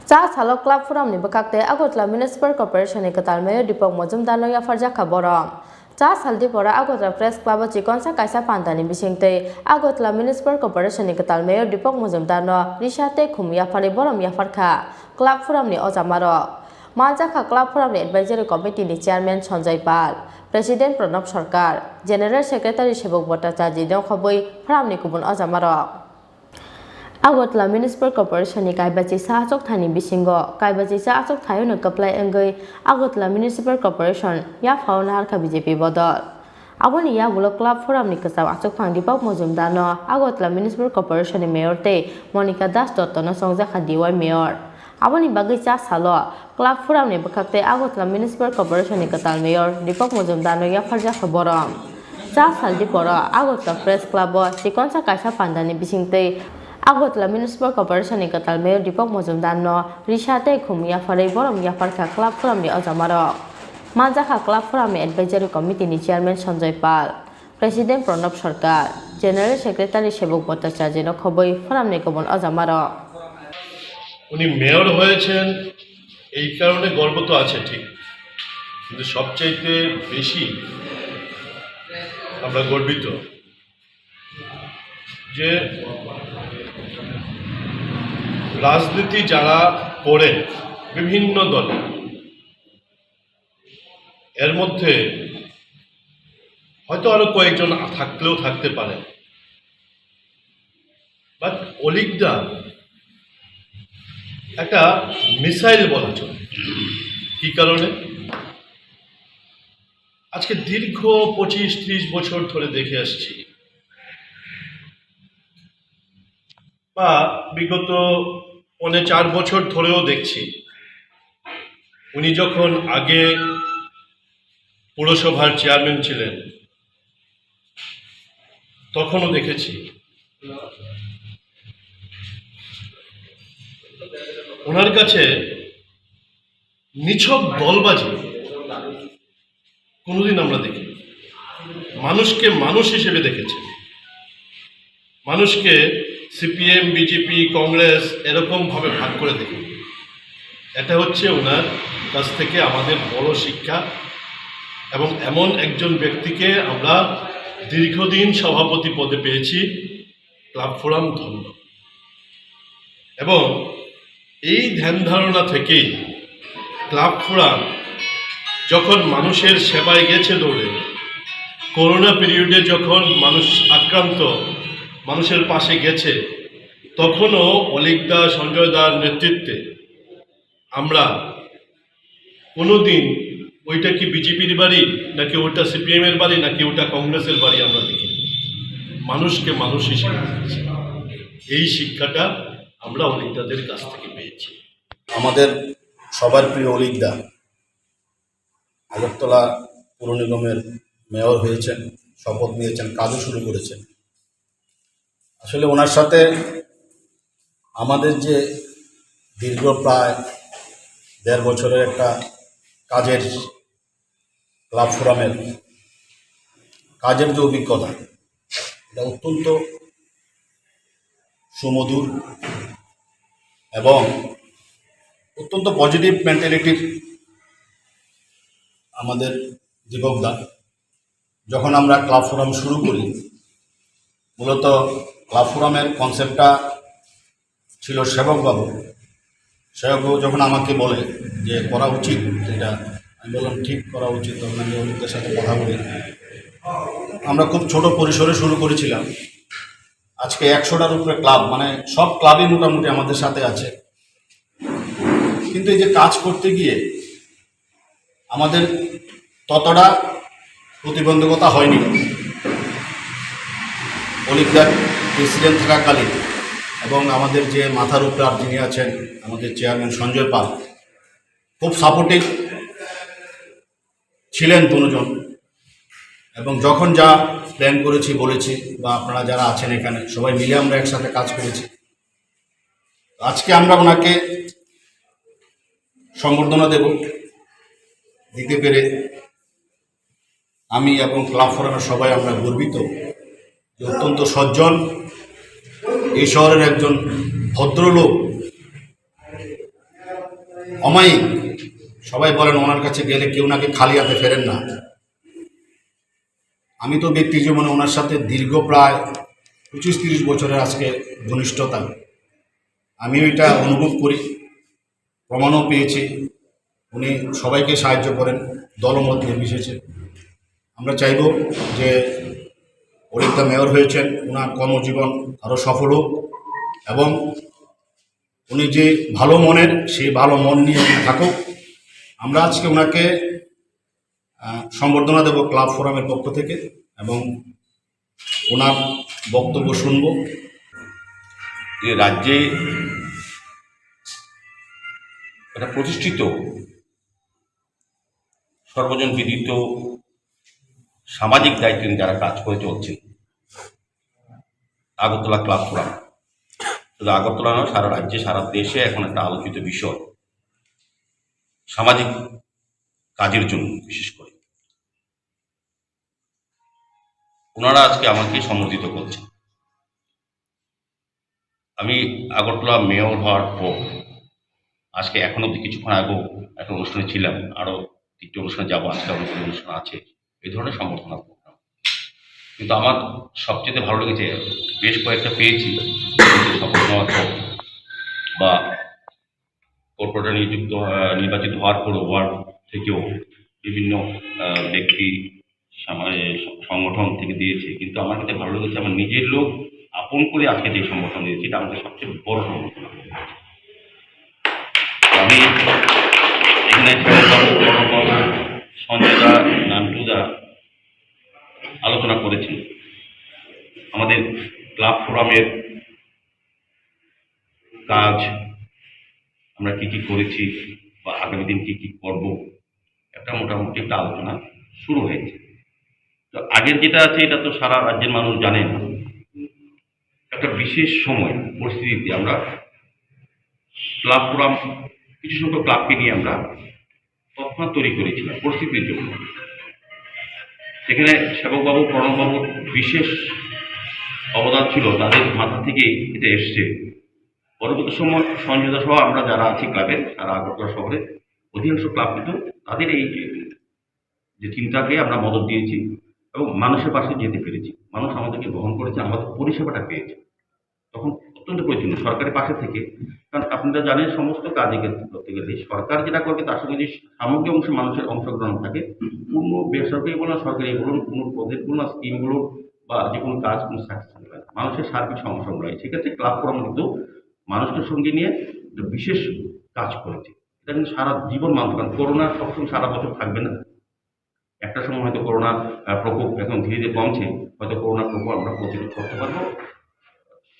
Cha salo Club Forum ni bwkhak tei Agartala Municipal Corporation ni kwtal mayor Deepak Majumdar no yapharjakha borom. Cha sal dipora Agartala Press Club o chikonsa kaisa panda ni bisingtwi Agartala Municipal Corporation ni kwtal mayor Deepak Majumdar no risa tei khum yapharwi borom yapharkha Club Forum ni ojamarok. Manjakha Club Forum ni Advisory Committee ni Chairman Sanjoy Pal, President Pranab Sarkar, General Secretary Sebok Bhattacharya no khobwi Forum ni kubun ojamarok. Agartala Municipal Corporation ni kaibachi sa achukthani bisingo kaibachi sa achukthayuno kwplai wngwi Agartala Municipal Corporation yaphao naharkha B J P bodol. Aboni yagulo Club Forum ni kwcham achukphang Deepak Majumdar no Agartala Municipal Corporation ni Mayor tei Monika Das Dotto no chongjakha D Y Mayor. Aboni bagwi cha salo Club Forum ni bwkhak tei Agartala Municipal Corporation ni kwtal mayor Deepak Majumdar no yapharjakha borom. Cha sal diporo Agartala Press Club o chikonsa kaisa panda ni bisingtwi Agartala Municipal Corporation ni kwtal mayor Deepak Majumdar no risa tei khum yapharwi borom yapharkha Club Forum ni ojamarok. Manjakha Club Forum ni Advisory Committee ni Chairman Sanjoy Pal, President Pranab Sarkar, General Secretary Sebok Bhattacharya no khobwi Forum ni kubun ojamarok. উনি মেয়র হয়েছেন, এই কারণে গর্ব তো আছে ঠিক, কিন্তু সবচাইতে বেশি আমরা গর্বিত যে রাজনীতি যারা করেন বিভিন্ন দলে, এর মধ্যে হয়তো আরো কয়েকজন থাকলেও থাকতে পারেন, বাট অলিক দা একটা মিসাইল বলা চলে। কি কারণে? আজকে দীর্ঘ পঁচিশ ত্রিশ বছর ধরে দেখে আসছি, বা বিগত পৌনে চার বছর ধরেও দেখছি, উনি যখন আগে পৌরসভার চেয়ারম্যান ছিলেন, তখনও দেখেছি ওনার কাছে নিছক দলবাজি কোনোদিন আমরা দেখিনি। মানুষকে মানুষ হিসেবে দেখেছে, মানুষকে সিপিএম, বিজেপি, কংগ্রেস এরকম ভাবে ভাগ করে দেখেনি। এটা হচ্ছে ওনার কাছ থেকে আমাদের বড় শিক্ষা, এবং এমন একজন ব্যক্তিকে আমরা দীর্ঘদিন সভাপতি পদে পেয়েছি, ক্লাব ফোরাম ধন্য। এবং এই ধ্যান ধারণা থেকেই ক্লাব ফোরাম যখন মানুষের সেবায় গেছে দৌড়ে, করোনা পিরিয়ডে যখন মানুষ আক্রান্ত, মানুষের পাশে গেছে, তখনও অলিক দা, সঞ্জয় দার নেতৃত্বে আমরা কোনোদিন ওইটা কি বিজেপির বাড়ি, নাকি ওটা সিপিএম এর বাড়ি, নাকি ওটা কংগ্রেসের বাড়ি আমরা দেখি। মানুষকে মানুষ হিসেবে দেখেছি। এই শিক্ষাটা আমরা অলিক দাদের কাছ থেকে পেয়েছি। আমাদের সবার প্রিয় অলিক দা আগরতলা পৌর নিগমের মেয়র হয়েছেন, শপথ নিয়েছেন, কাজও শুরু করেছেন। আসলে ওনার সাথে আমাদের যে দীর্ঘ প্রায় দেড় বছরের একটা কাজের, ক্লাব ফোরামের কাজের যে অভিজ্ঞতা, এটা অত্যন্ত সুমধুর এবং অত্যন্ত পজিটিভ মেন্টালিটির আমাদের দীপক দা। যখন আমরা ক্লাব ফোরাম শুরু করি, মূলত ক্লাব ফোরামের কনসেপ্টটা ছিল সেবকবাবু। সেবকবাবু যখন আমাকে বলে যে করা উচিত এটা, আমি বললাম, "ঠিক করা উচিত।" তখন আমি অলিকদার সাথে কথা বলি। আমরা খুব ছোট পরিসরে শুরু করেছিলাম। আজকে একশোটার উপরে ক্লাব, মানে সব ক্লাবই মোটামুটি আমাদের সাথে আছে। কিন্তু এই যে কাজ করতে গিয়ে আমাদের ততটা প্রতিবন্ধকতা হয়নি। অলিকদার প্রেসিডেন্ট থাকাকালীন এবং আমাদের যে মাথার উপরে আর যিনি আছেন, আমাদের চেয়ারম্যান সঞ্জয় পাল, খুব সাপোর্টিভ ছিলেন দুজন। এবং যখন যা প্ল্যান করেছি, বলেছি, বা আপনারা যারা আছেন এখানে, সবাই মিলে আমরা একসাথে কাজ করেছি। আজকে আমরা ওনাকে সম্বর্ধনা দেব, দিতে পেরে আমি এবং ক্লাব ফোরামের সবাই আমরা গর্বিত যে অত্যন্ত সজ্জন, এই শহরের একজন ভদ্রলোক, অমায়িক। সবাই বলেন ওনার কাছে গেলে কেউ নাকি খালি হাতে ফেরেন না। আমি তো ব্যক্তি জীবনে ওনার সাথে দীর্ঘ প্রায় পঁচিশ তিরিশ বছরের আজকে ঘনিষ্ঠতা, আমিও এটা অনুভব করি, প্রমাণও পেয়েছি। উনি সবাইকে সাহায্য করেন, দলমত নির্বিশেষে। আমরা চাইব যে অলিকদা মেয়র হয়েছেন, ওনার কর্মজীবন আরও সফল হোক এবং উনি যে ভালো মনের, সেই ভালো মন নিয়ে উনি থাকুক। আমরা আজকে ওনাকে, আহ, সম্বর্ধনা দেব ক্লাব ফোরামের পক্ষ থেকে এবং ওনার বক্তব্য শুনবো। যে রাজ্যে একটা প্রতিষ্ঠিত, সর্বজন বিদিত সামাজিক দায়িত্ব নিয়ে যারা কাজ করে চলছেন, আগরতলা ক্লাব ফোরাম, শুধু আগরতলা নয়, সারা রাজ্যে, সারা দেশে এখন একটা আলোচিত বিষয় সামাজিক কাজের জন্য। বিশেষ করে ওনারা আজকে আমাকে সম্বর্ধিত করছেন। আমি আগরতলা মেয়র হওয়ার পর আজকে এখন অব্দি কিছুক্ষণ আগেও একটা অনুষ্ঠানে ছিলাম, আরো তিনটে অনুষ্ঠানে যাবো, আজকে অনেক অনুষ্ঠান আছে, এই ধরনের সম্বর্ধনা প্রোগ্রাম। কিন্তু আমার সবচেয়ে ভালো লেগেছে, বেশ কয়েকটা পেয়েছি, কিন্তু সম্বর্ধনা হওয়ার পর বা কর্পোরেটর নিযুক্ত, আহ, নির্বাচিত হওয়ার পর ওয়ার্ড থেকেও বিভিন্ন, আহ, ব্যক্তি, সামা-, এ, স-, সংগঠন থেকে দিয়েছে, কিন্তু আমার কাছে ভালো লেগেছে আমার নিজের লোক আপন করে আজকে যে সংগঠন দিয়েছে, এটা আমাদের সবচেয়ে বড় সংগঠন। এখানে সেবকবাবু, প্রণববাবু, সঞ্জয়দা, নান্টুদা আলোচনা করেছেন। আমাদের ক্লাব ফোরামের কাজ, আমরা কি কি করেছি বা আগামী দিন কি কি করব, একটা মোটামুটি একটা আলোচনা শুরু হয়েছে। তো আগের যেটা আছে, এটা তো সারা রাজ্যের মানুষ জানেন। একটা বিশেষ সময় পরিস্থিতিতে আমরা ক্লাব ফোরাম, কিছু সংখ্যক ক্লাবকে নিয়ে আমরা তৎক্ষণাৎ তৈরি করেছিলাম পরিস্থিতির জন্য। সেখানে সেবকবাবু, প্রণববাবুর বিশেষ অবদান ছিল, তাদের মাথা থেকেই এটা এসছে। পরবর্তী সময় সঞ্জয় দা সহ আমরা যারা আছি ক্লাবের, সারা আগরতলা শহরে অধিকাংশ ক্লাব কিন্তু তাদের এই যে চিন্তাকে আমরা মদত দিয়েছি এবং মানুষের পাশে যেতে পেরেছি, মানুষ আমাদেরকে গ্রহণ করেছে, আমাদের পরিষেবাটা পেয়েছে। তখন অত্যন্ত প্রয়োজনীয় সরকারের পাশে থেকে, কারণ আপনারা জানেন সমস্ত কাজে ক্ষেত্রে করতে গেলে সরকার যেটা করবে তার সঙ্গে যদি সামগ্রিক অংশে মানুষের অংশগ্রহণ থাকে, কোনো বেসরকারি বলুন, সরকারি বলুন, কোনো প্রজেক্ট বলুন, স্কিম বলুন বা যে কোনো কাজ কোনো সাকসেসফুল হয়, মানুষের সার্বিক অংশগ্রহণ হয়। সেক্ষেত্রে ক্লাব ফোরাম কিন্তু মানুষকে সঙ্গে নিয়ে একটা বিশেষ কাজ করেছে। এটা কিন্তু সারা জীবন মানতে পারেন। করোনা সবসময় সারা বছর থাকবে না, একটা সময় হয়তো করোনা আহ, প্রকোপ এখন ধীরে ধীরে কমছে, হয়তো করোনা প্রকোপ আমরা প্রতিরোধ করতে পারবো,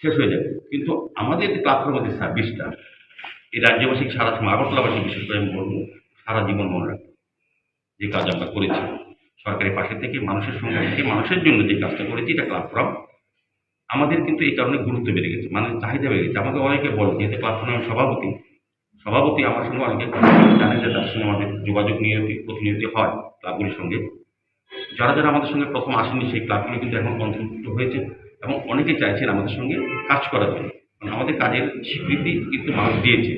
শেষ হয়ে যাবে। কিন্তু আমাদের যে প্ল্যাটফর্মে যে সার্ভিসটা এই রাজ্যবাসীকে সারা সময়, আগরতলাবাসী বিশেষ করে আমি বলবো, সারা জীবন মনে রাখবো যে কাজ আমরা করেছি। সরকারের পাশে থেকে মানুষের সঙ্গে থেকে মানুষের জন্য যে কাজটা করেছি, এটা ক্লাব ফোরাম আমাদের কিন্তু এই কারণে গুরুত্ব বেড়ে গেছে, মানে চাহিদা বেড়ে গেছে। আমাকে অনেকে বলে, যেহেতু ক্লাব ফোরামের সভাপতি, সভাপতি আমার সঙ্গে অনেকে জানেন যে তার সঙ্গে আমাদের যোগাযোগ নিয়মিত, প্রতিনিয়ত হয় ক্লাবগুলির সঙ্গে। যারা যারা আমাদের সঙ্গে প্রথম আসেনি, সেই ক্লাবগুলি কিন্তু এখন অন্তর্ভুক্ত হয়েছে এবং অনেকে চাইছেন আমাদের সঙ্গে কাজ করার জন্য। কারণ আমাদের কাজের স্বীকৃতি কিন্তু মানুষ দিয়েছে,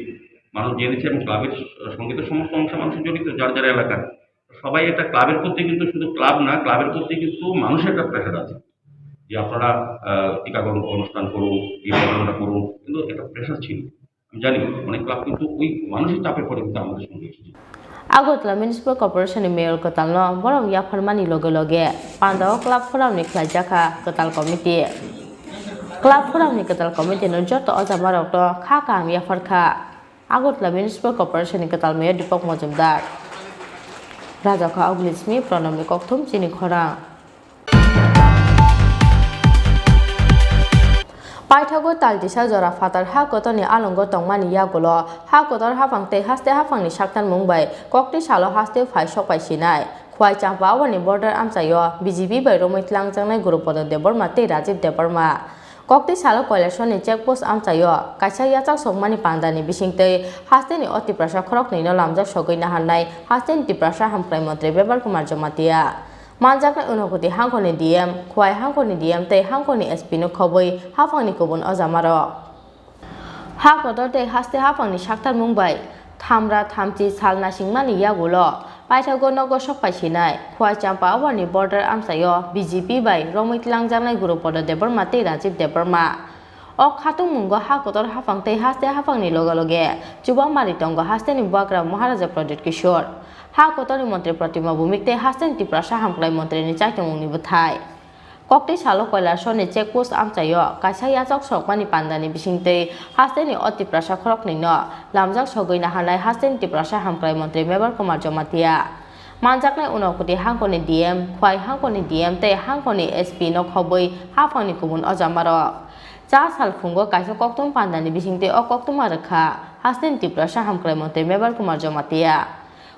মানুষ জেনেছে এবং ক্লাবের সঙ্গে তো সমস্ত অংশ মানুষ জড়িত, যার যার এলাকার। সবাই একটা ক্লাবের প্রতি কিন্তু শুধু ক্লাব না, ক্লাবের প্রতি কিন্তু মানুষের একটা প্রেশার আছে যে আপনারা আহ, টিকাকরণ অনুষ্ঠান করুন, এই প্রোগ্রামটা করুন, কিন্তু একটা প্রেশার ছিল। আমি জানি অনেক ক্লাব কিন্তু ওই মানসিক চাপের পরে কিন্তু আমাদের সঙ্গে এসেছে। Agartala Municipal Corporation ni Mayor kwtalno borok yapharmani loge loge pandao Club Forum ni khlaijakha kwtal committee. Club Forum ni kwtal committee no joto ojamarokno kha kaham yapharkha Agartala Municipal Corporation ni kwtal Mayor Deepak Majumdar. Rajakha Oglismi Pranamni kokthum chini khorang. Paithago Taltisa jora phatar ha kotorni alongo tongmani yagulo ha kotor haphang tei haste haphangni saktarmung bai kokti salo haste phai sokpai sinai Khwai Champa Awarni border amchaio B J P bai romwi tlangjaknai Gurupodo Debbarma tei Rajib Debbarma. Kokti salo Kailasoni checkpost amchaio kaisa yachak sokmani pandani bisingtwi hasteni o Tiprasa khoroknwino lamjak sogwi naharnai hasteni Tiprasa hamkrai montri Bebal Kumar Jamatia. Manjaknai Unakoti hangkhorni D M, Khwai hangkhorni D M tei hangkhorni S P no khobwi haphangni kubun ojamarok. Ha kotor tei haste haphangni saktarmung bai thamra thamchi sal nasingmani yagulo paithago nogo sokpai sinai Khwai Champa Awarni border amchaio B J P bai romwi tlangjaknai Gurupodo Debbarma tei Rajib Debbarma. O khatungmungo ha kotor haphang tei haste haphangni loge loge chuba mari tongo hasteni bubagra Maharaja Pradyut Kishore. Ha kotorni montri Pratima Bhumik tei hasteni Tiprasa hamkrai montrini chaitongmungni bwthai. Kokti salo Kailasoni checkpost amchaio kaisa yachak sokmani pandani bisingtwi hasteni o Tiprasa khoroknwino lamjak sogwi naharnai hasteni Tiprasa hamkrai montri Mebar Kumar Jamatia. Manjaknai Unakoti hangkhorni D M, Khwai hangkhorni D M tei hangkhorni S P no khobwi haphangni kubun ojamarok. Cha sal phungo kaisa kokthum pandani bisingtwi o koktwma rwkha hasteni Tiprasa hamkrai montri Mebar Kumar Jamatia.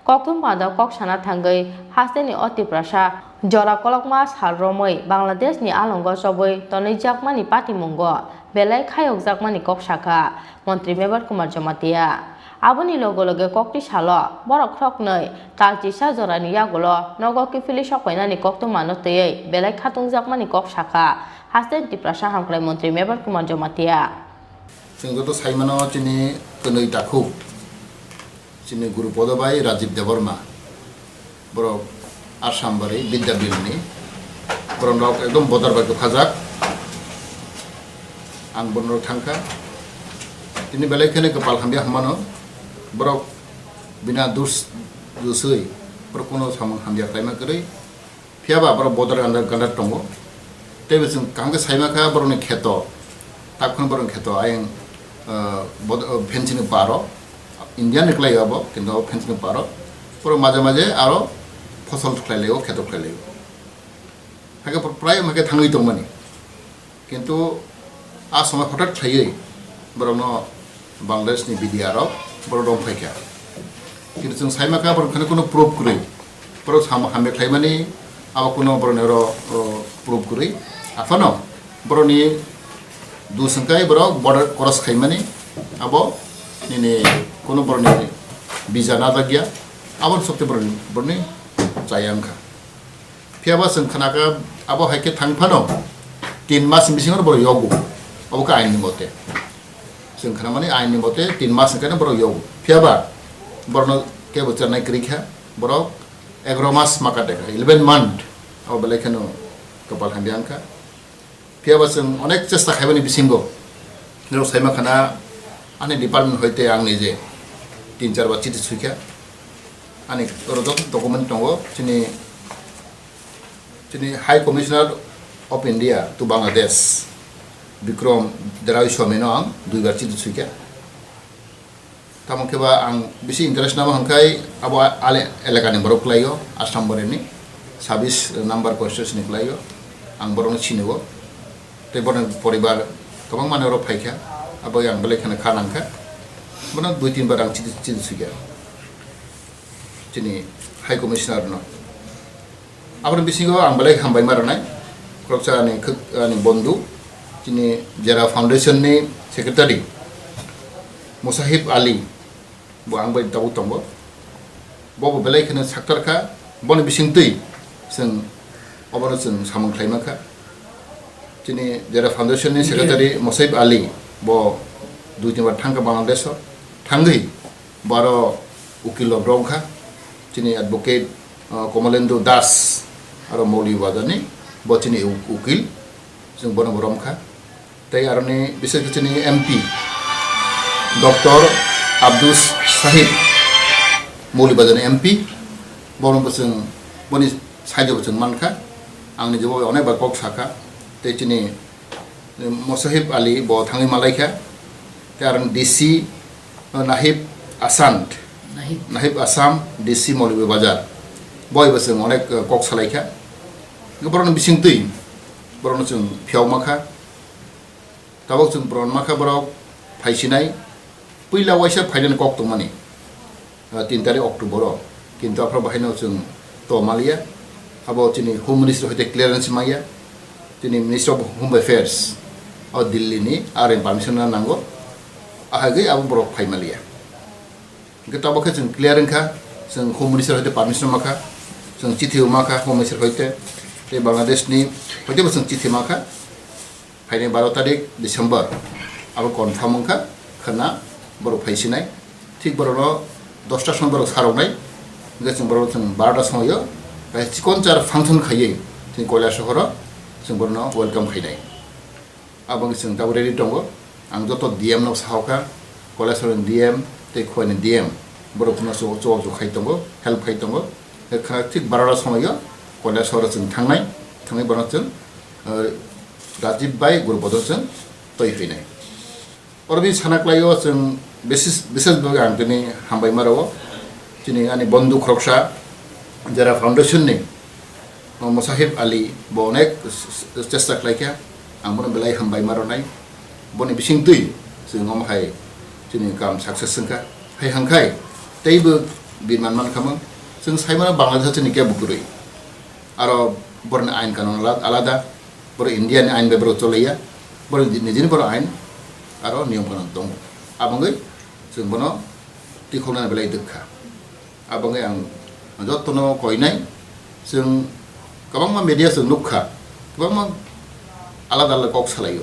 Kokthum panda kok sana thangwi hasteni o Tiprasa jora kolokma sal romwi Bangladeshni alongo chobwi tonwijakmani patimungo belai khayokjakmani kok sakha montri Mebar Kumar Jamatia. Aboni loge loge kokti salo borok khoroknwi Taltisa jorani yagulo nogo kiphilwi sokpainani koktwmano twiwi belai khatungjakmani kok sakha hasteni Tiprasa hamkrai montri Mebar Kumar Jamatia. Chwng joto saimano chini kwnwi takhuk, chini Gurupodo bai Rajib Debbarma, borok Assam bari Bidya Bilni, borok rok ekdom bodor bai kwphajak. Ang borok thangkha, tini belai kheno kwpal hamya hwnmano, borok bina dus duswi, borok kono samung hamya khlaima kwrwi. Phiya ba borok bodol ganda ganda tongo. Tei bo chwng kaham khe saima kha borokni kheto, takhwno borokni kheto ayang, ah, bod-, ah, fencing ni baro, India ni kwlai abo, kintu abo fencing paro. Poro maje maje aro phosol khlai laio, kheto khlai laio. Hakhe pr-, prai hakhe thangwi tongmani. Kintu a somoi hothat khlaiwi borokno Bangladesh ni B D R rok borok rong phaikha. Kintu chwng saima kha borok kheno kuno proof kwrwi. Borok sam hamya khlaimani abo kuno borokni oro, o, proof kwrwi. Aphano borokni dus hwnkhe borok border cross khaimani abo nini kuno borokni visa najak ya. Abo sokte borokni, borokni chaya wngkha. Phiya ba chwng khna kha abo hai khe thang phano tin mas ni bisingo borok yogo. Abo khe ain ni mote. Chwng khna mani ain ni mote tin mas ni khe borok yogo. Phiya ba borokno kebo chernai kwrwi kha, borok egaro mas ma kate kha, eleven month. Abo belai kheno kopal hamya wngkha. Phiya ba chwng onek chesta khaimani bisingo norok saima khana ani department hoite ang nije tin char bar chiti suikha. Ani oro joto document tongo, chini, chini High Commissioner of India to Bangladesh, Bikram Derai Swami no ang dui bar chiti suikha. Tamo khe ba ang bisi interest namo hwnkhai abo a-, ale elakani borok kwlaio, Assam boreni sabis number constituency ni kwlaio, ang borokno sinio. Tei borokni poribar kwbangma ni oro phaikha, abo ang belai kheno kha nangkha. Bono dui tin bar ang chiti, chiti suikha chini High Commissioner no. Aboni bisingo ang belai hambai ma rwnai, khoroksa ani khwk-, ani bondhu, chini Jera Foundation ni secretary Musahib Ali, bo ang bai tabuk tongo. Bo bo belai kheno saktar kha, boni bisingtwi chwng obono chwng samung khlai mankha. Chini Jera Foundation ni secretary Musahib Ali, bo dui tin bar thangkha Bangladesh o, thangwi baro ukil rok romkha, chini advocate, uh, Komolendu Das aro Maulibajar ni, bo chini u-, ukil, chwng bono bo romkha. Tei aroni bisingtwi chini M P Doctor Abdus Sahib, Maulibajar ni M P, bono bo chwng, boni side o bo chwng mankha, ang nijebo onek bar kok sakha, tei chini Musahib Ali bo thangwi malaikha, tei aroni D C, uh, Nahib Asant, Nahib. Nahib Assam, D C Maulibajar, boi bo chwng onek, uh, kok salaikha. Borokni bisingtwi borokno chwng phiyok makha, tabok chwng borokno makha borok phaisinai, puila waisa phainani kok tongmani. Ah, tin tarik October o, kintu aphro bahaino chwng to maliya. Abo chini Home Ministry hoite clearance maya, chini Ministry of Home Affairs o Delhi ni, ar permission na nango, ahagwi abo borok phai maliya. Hingke tabok khe chwng clear wngkha, chwng Home Ministry hoite permission makha, chwng chithi makha Home Ministry hoite, tei Bangladesh ni hoite bo chwng chithi makha. Phainai baro tarik December, abo confirm wngkha, khwna borok phaisinai. Thik borokno dosta somoi borok saroknai, hingke chwng borok chwng barota somoio, kaisa chikon char function khaiwi, chwng Kailasahar o chwng borokno welcome khainai. Abo wngkhe chwng tabuk ready tongo, ang joto D M no sahokha, Kailasahar ni D M tei Khowai ni D M, borok no chubachu khai tongo, help khai tongo. Khwna thik barota somoio Kailasahar o chwng thangnai, thangwi borok chwng, eh, Rajiv bai guru bodol chwng twi phinai. Oro bini sana kwlaio chwng bises, bises bagwi ang tini hambai ma rwo. Chini ani bondhu khoroksa Jera Foundation ni, o, Musahib Ali bo onek s-, s-, chesta khlaikha. Ang bono belai hambai ma rwnai. Boni bisingtwi chwng omo hai chini kam success wngkha. Hai hangkhai teibo birman mankhamung. Chwng saimano Bangladesh chini kebo kwrwi. Aro borokni ain kanun ala-, alada, borok India ni ain bai borok choliya, borok nijini borok ain aro niyom kanun tongo. Aboni chwng bono tikhoknani belai dwkha. Aboni ang jotono koinai, chwng kwbangma media chwng nukha, kwbangma alada alada kok salaio.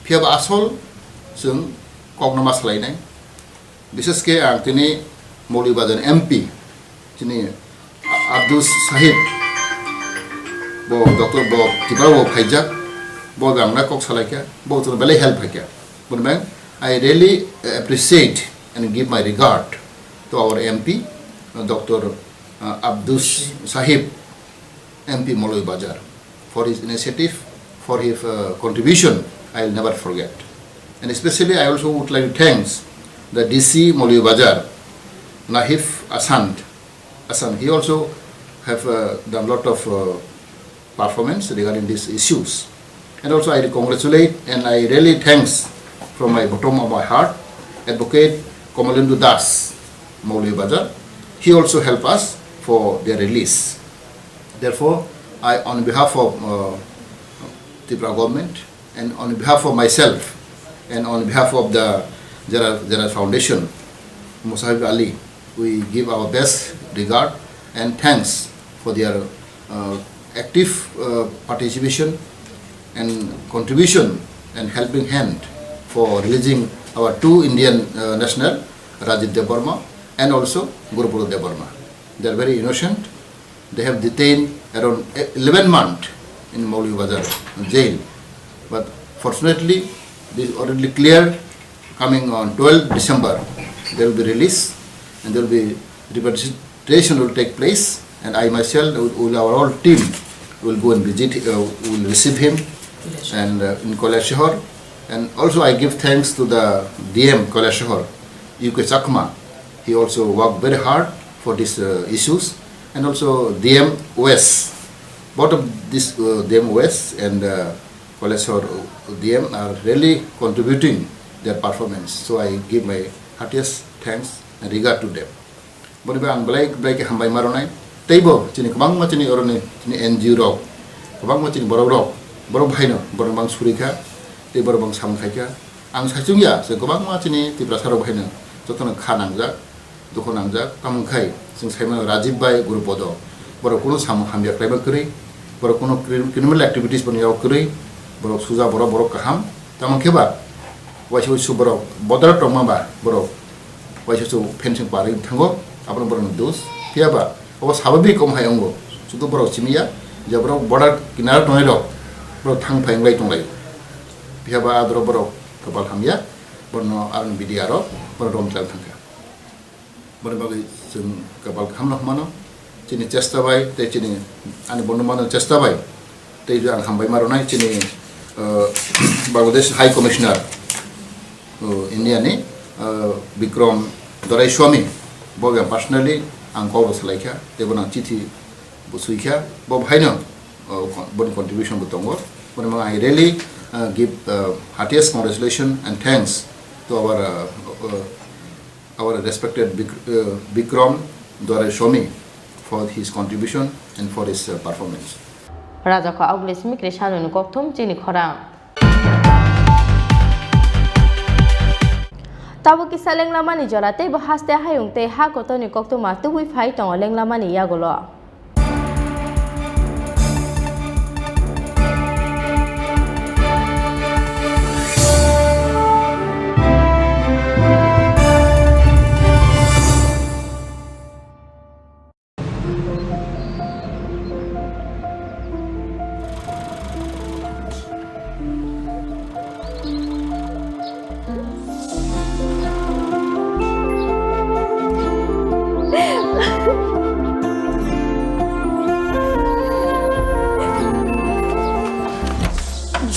Phiyaba asol chwng kokno ma salainai. Bishesh khe ang tini Maulibajar M P, tini Abdus Sahib, bo doctor bo Tripura bo phaijak, bo bangna kok salaikha, bo chwngno belai help khaikha. Boni bang, I really appreciate and give my regard to our M P, Doctor, uh, Abdus Sahib, M P Maulibajar, for his initiative, for his, uh, contribution, I will never forget. And especially, I also would like to thanks the D C Maulibajar, Nahif Asant. Asant. He also have uh, done lot of uh, performance regarding these issues. And also I congratulate and I really thanks from my bottom of my heart Advocate Kamalendu Das, Maulibajar. He also helped us for their release. Therefore, I, on behalf of uh, Tripura government and on behalf of myself and on behalf of the General, General Foundation, Musahib Ali, we give our best regard and thanks for their uh, active uh, participation and contribution and helping hand for releasing our two Indian uh, national, Rajiv Debbarma and also Guru Pratap Debbarma. They are very innocent. They have detained around eleven months in Maulibajar jail. But fortunately, this already cleared. Coming on twelfth December, they will be released and there will be repatriation will take place. And I myself, with, with our whole team, will go and visit, uh, will receive him and uh, in Kailasahar. And also I give thanks to the D M Kailasahar, U K Chakma. He also worked very hard for these uh, issues. And also D M West. Both of this uh, D M West and uh, Kailasahar D M are really contributing their performance. So I give my heartiest thanks and regard to them. Boni bai ang belai belai khe hambai ma rwnai. Teibo chini kwbangma chini oroni chini N G O rok, kwbangma chini borok rok, borok bhaino borok bang suri kha, tei borok bang samung khai kha. Ang saichung ya, se kwbangma chini Tiprasa rok bhaino jotono kha nangjak. Dukhu nangjak, tamo khai chwng saimano Rajiv bai Guru Podo. Borok kuno samung hamya khlaima kwrwi, borok kuno cri-, criminal activities boni yago kwrwi, borok suja borok, borok kaham. Tamo khe ba waisa waisa borok bodol tongma ba borok waisa waisa fencing parwi thango, abono borokni dos. Phiya ba obo sababik omo hai wngo, sudu borok simi ya je borok border kinaro tongnai rok borok thang phai wnglai tonglai. Phiya ba adoro borok kopal hamya, borno aroni B D R o borok rom chal thangkha. Boni bagwi chwng kabal kaham no hwnmano. Chini chesta bai tei chini ani bono mano chesta bai tei ang hambai ma rwnai chini, uh, Bangladesh High Commissioner, uh, India ni, uh, Bikram Dorai Swami, bo yang personally ang kok rw salai kha tei bono chithi bo swi kha, bo bhaino, uh, boni contribution bo tongo. Boni bagwi I really, uh, give, uh, heartiest congratulations and thanks to our, uh, uh, our respected Bik-, uh, Bikram Dorai Swami for his contribution and for his, uh, performance. Rajakho August Mikri Saloni kokthum chini khorang. Tabuk kisa lenglamani jora tei bo haste hayung tei ha kotorni koktwma tubui phai tongo lenglamani yagulo.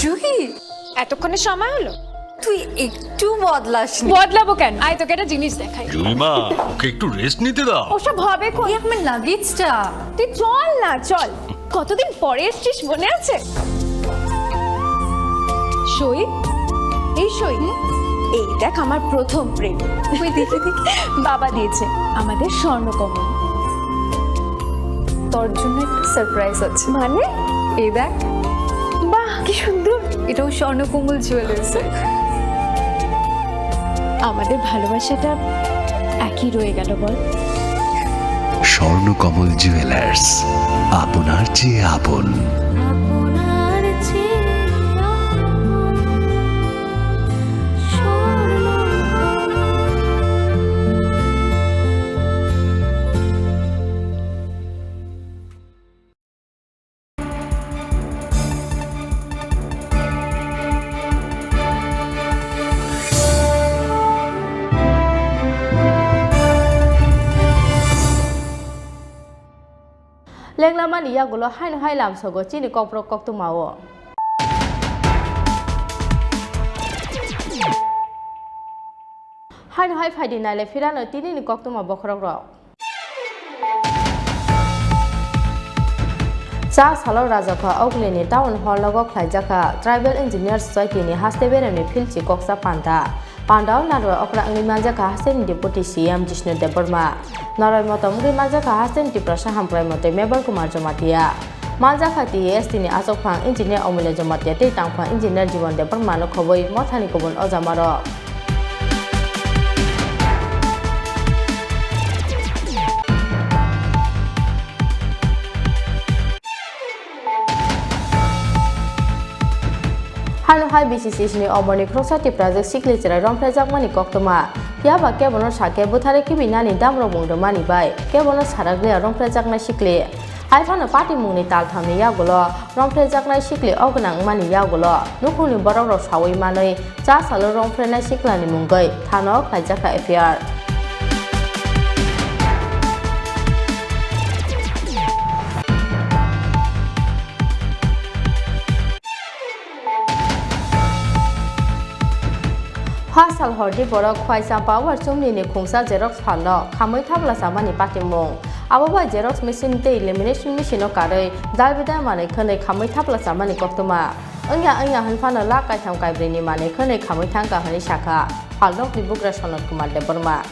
Juhi, এতক্ষণে সময় হলো? তুই একটু বদলাসনি। বদলাবো কেন? আয়, তোকে একটা জিনিস দেখাই। জুলিমা, ওকে একটু রেস্ট নিতে দাও। ওসব হবে কোন? এই আমার লাগেজটা। তুই চল না, চল। কতদিন পরে এসছিস, মনে আছে? সই, এই সই। হুম? এই দেখ, আমার প্রথম প্রেম। ওই দেখে দেখে। বাবা দিয়েছে, আমাদের স্বর্ণকমল। তোর জন্য একটা সারপ্রাইজ আছে। মানে? এই দেখ। বাহ, কি সুন্দর। এটাও স্বর্ণকমল জুয়েলার্সের। আমাদের ভালোবাসাটা একই রয়ে গেল, বল? স্বর্ণকমল জুয়েলার্স, আপনার চেয়ে আপন। আপনার চেয়ে আপন Swarnakamal. Lenglamani yagulo haino hai lamsogo chini kokborok koktwmao. Haino hai phaidi naile phirano tinini koktwma bokhorok rok. Cha salo Rajakha Ogulini town hall nogo khlaijakha Tribal Engineers Society ni haste beremni philchi koksa panda. Pandao narwai okra wngwi manjakha hasteni Deputy C M Jishnu Debbarma. Narwai motom wngwi manjakha hasteni Tiprasa Hamkrai Motwi Mebar Kumar Jamatia. Manjakha T S T ni achukphang Engineer Omulya Jamatia tei tangphang Engineer Jibon Debbarma no khobwi mothani kubun ojamarok. Hano hai B C C S ni omorni khoroksa Tiprajwk sikli chwrai romphrejakmani koktwma. Phiya ba kebono sakhe bwthare kibinani damrok mung rwmani bai kebono sarakliya romphrejaknai sikli. Hai phano patimungni talthamni yagulo romphrejaknai sikli o gwnang wngmani yagulo nukhungni borokrok saui manwi cha salo romphrenai siklani mungwi thano khlaijakha F I R. Pha sal hordi borok Khwai Champa Awar chumni ni khungsa xerox phalno khamwi thapla chamani patimung. Abo bai xerox machine tei lamination machine o karwi dalbidal manwi khwnwi khamwi thapla chamani koktwma. Wngya wngya hwn phano lakh kaitham kaibrwi ni manwi khwnwi khamwi thangkha hwnwi sakha phalnokni bugra Sonot Kumar Debbarma.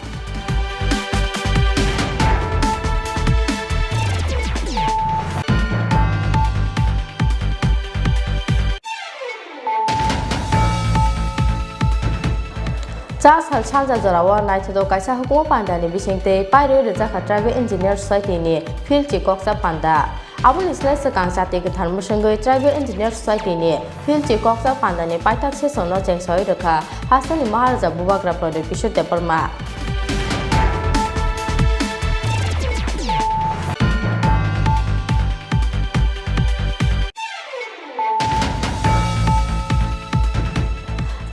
Cha sal salsa jorao naithotok kaisa hukumu pandani bisingtwi pairwi rwjakha Tribal Engineer Society ni philchi koksa panda. Aboni slai swkang chati kwthar mwswngwi Tribal Engineer Society ni philchi koksa pandani paithak session no chengsawi rwkha hasteni Maharaja Bubagra Pradyot Kishore Debbarma.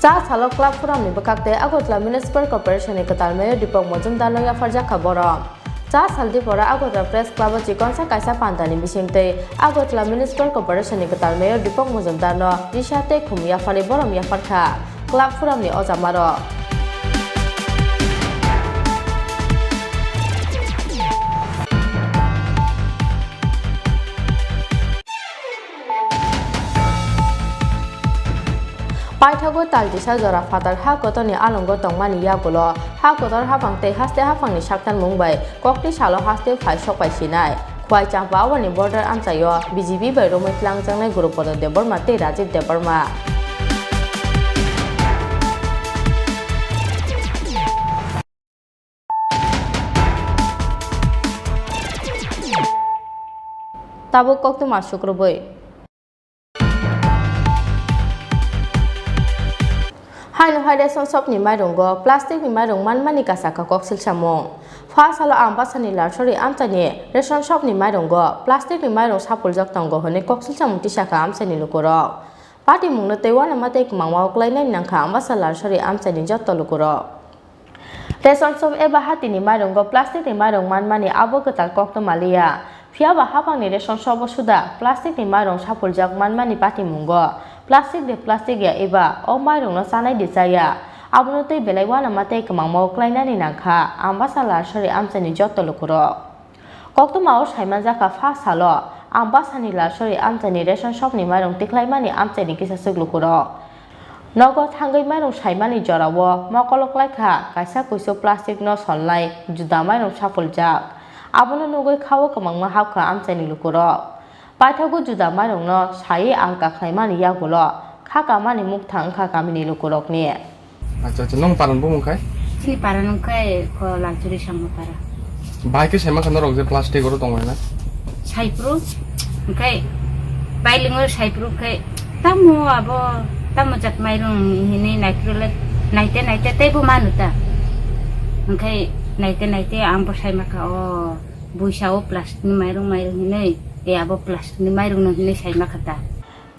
Cha salo Club Forum ni bwkhak tei Agartala Municipal Corporation ni kwtal mayor Deepak Majumdar no yapharjak kha borom. Cha sal dipora Agartala Press Club o chikonsa kaisa panda ni bisingtwi Agartala Municipal Corporation ni kwtal mayor Deepak Majumdar no risa tei khum yapharwi borom yaphar kha Club Forum ni ojamarok. Paithago tal tisa jora phatar ha kotorni alongo tongmani yagulo ha kotor haphang tei haste haphangni saktanmung bai kokti salo haste phai sokpai sinai. Khwai Champa Awar ni border amchaio B J P bai romwi tlangjaknai Gurupada Debbarma tei Rajiv Debbarma. Tabuk koktwma sukrubwi. Haino hai ration shop ni mairungo plastic ni mairung manmani kasaka koksil samung. Pha salo Ambasani Larsori amchaini ration shop ni mairungo plastic ni mairung sapuljak tongo hwnwi koksil samung tisakha amchaini lukurok. Patimungno tei uanama tei kwmangma kwlainani nangkha Ambasa Larsori amchaini jotto lukurok. Ration shop eba hatini mairungo plastic ni mairung manmani abo kwtal koktwma liya. Phiya ba haphangni ration shop o suda plastic ni mairung sapuljak manmani patimungo plastic de plastic ya eba o mairungno chanai de chaya. Abono tei belai uanama tei kwmangma kwlainani nangkha Ambasa Larsori amchaini jotto lukurok. Koktwma o saimanjakha pha salo Ambasani Larsori amchaini ration shop ni mairung tikhlaimani amchaini kisa swk lukurok. Nogo thangwi mairung saimani jorao mokolo klaikha kaisa kuisu plastic no solnai juda mairung sapuljak. Abono nugwi khao kwmangma hapkha amchaini lukurok. Paithago juda mairungno saiwi alka khlaimani yagulo kha kamani mukthang wngkha kamini lukurokni. Acha, acha, nong paran bumung khai? Chini paran wngkhai kho Lalchuri Sangma para. Bahai khe saima kha norok je plastic oro tongmani na? Saipru, wngkhai bailing o saipru khai tamo abo tamo jat mairung hinwi naiprule naite naite teibo manu ta. Wngkhai naite naite ang bo saima kha o buisa o plastic ni mairung mairung hinwi tei abo plastic ni mairung no hinwi saima kha ta.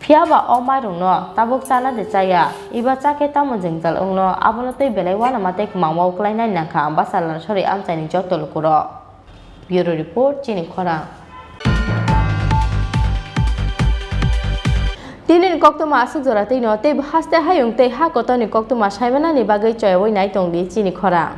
Phiya ba o mairungno tabuk chana de chaya, eba chakhe tamo jwngjal wngno, abono tei belai uanama tei kwmangma kwlainai nangkha Ambasa Larsori amchaini jotto lukurok. Bureau Report, Chini Khorang. Tinini koktwma aswk jora twino tei haste hayung tei ha kotorni koktwma saimanani bagwi choyawi nai tongdi chini khorang.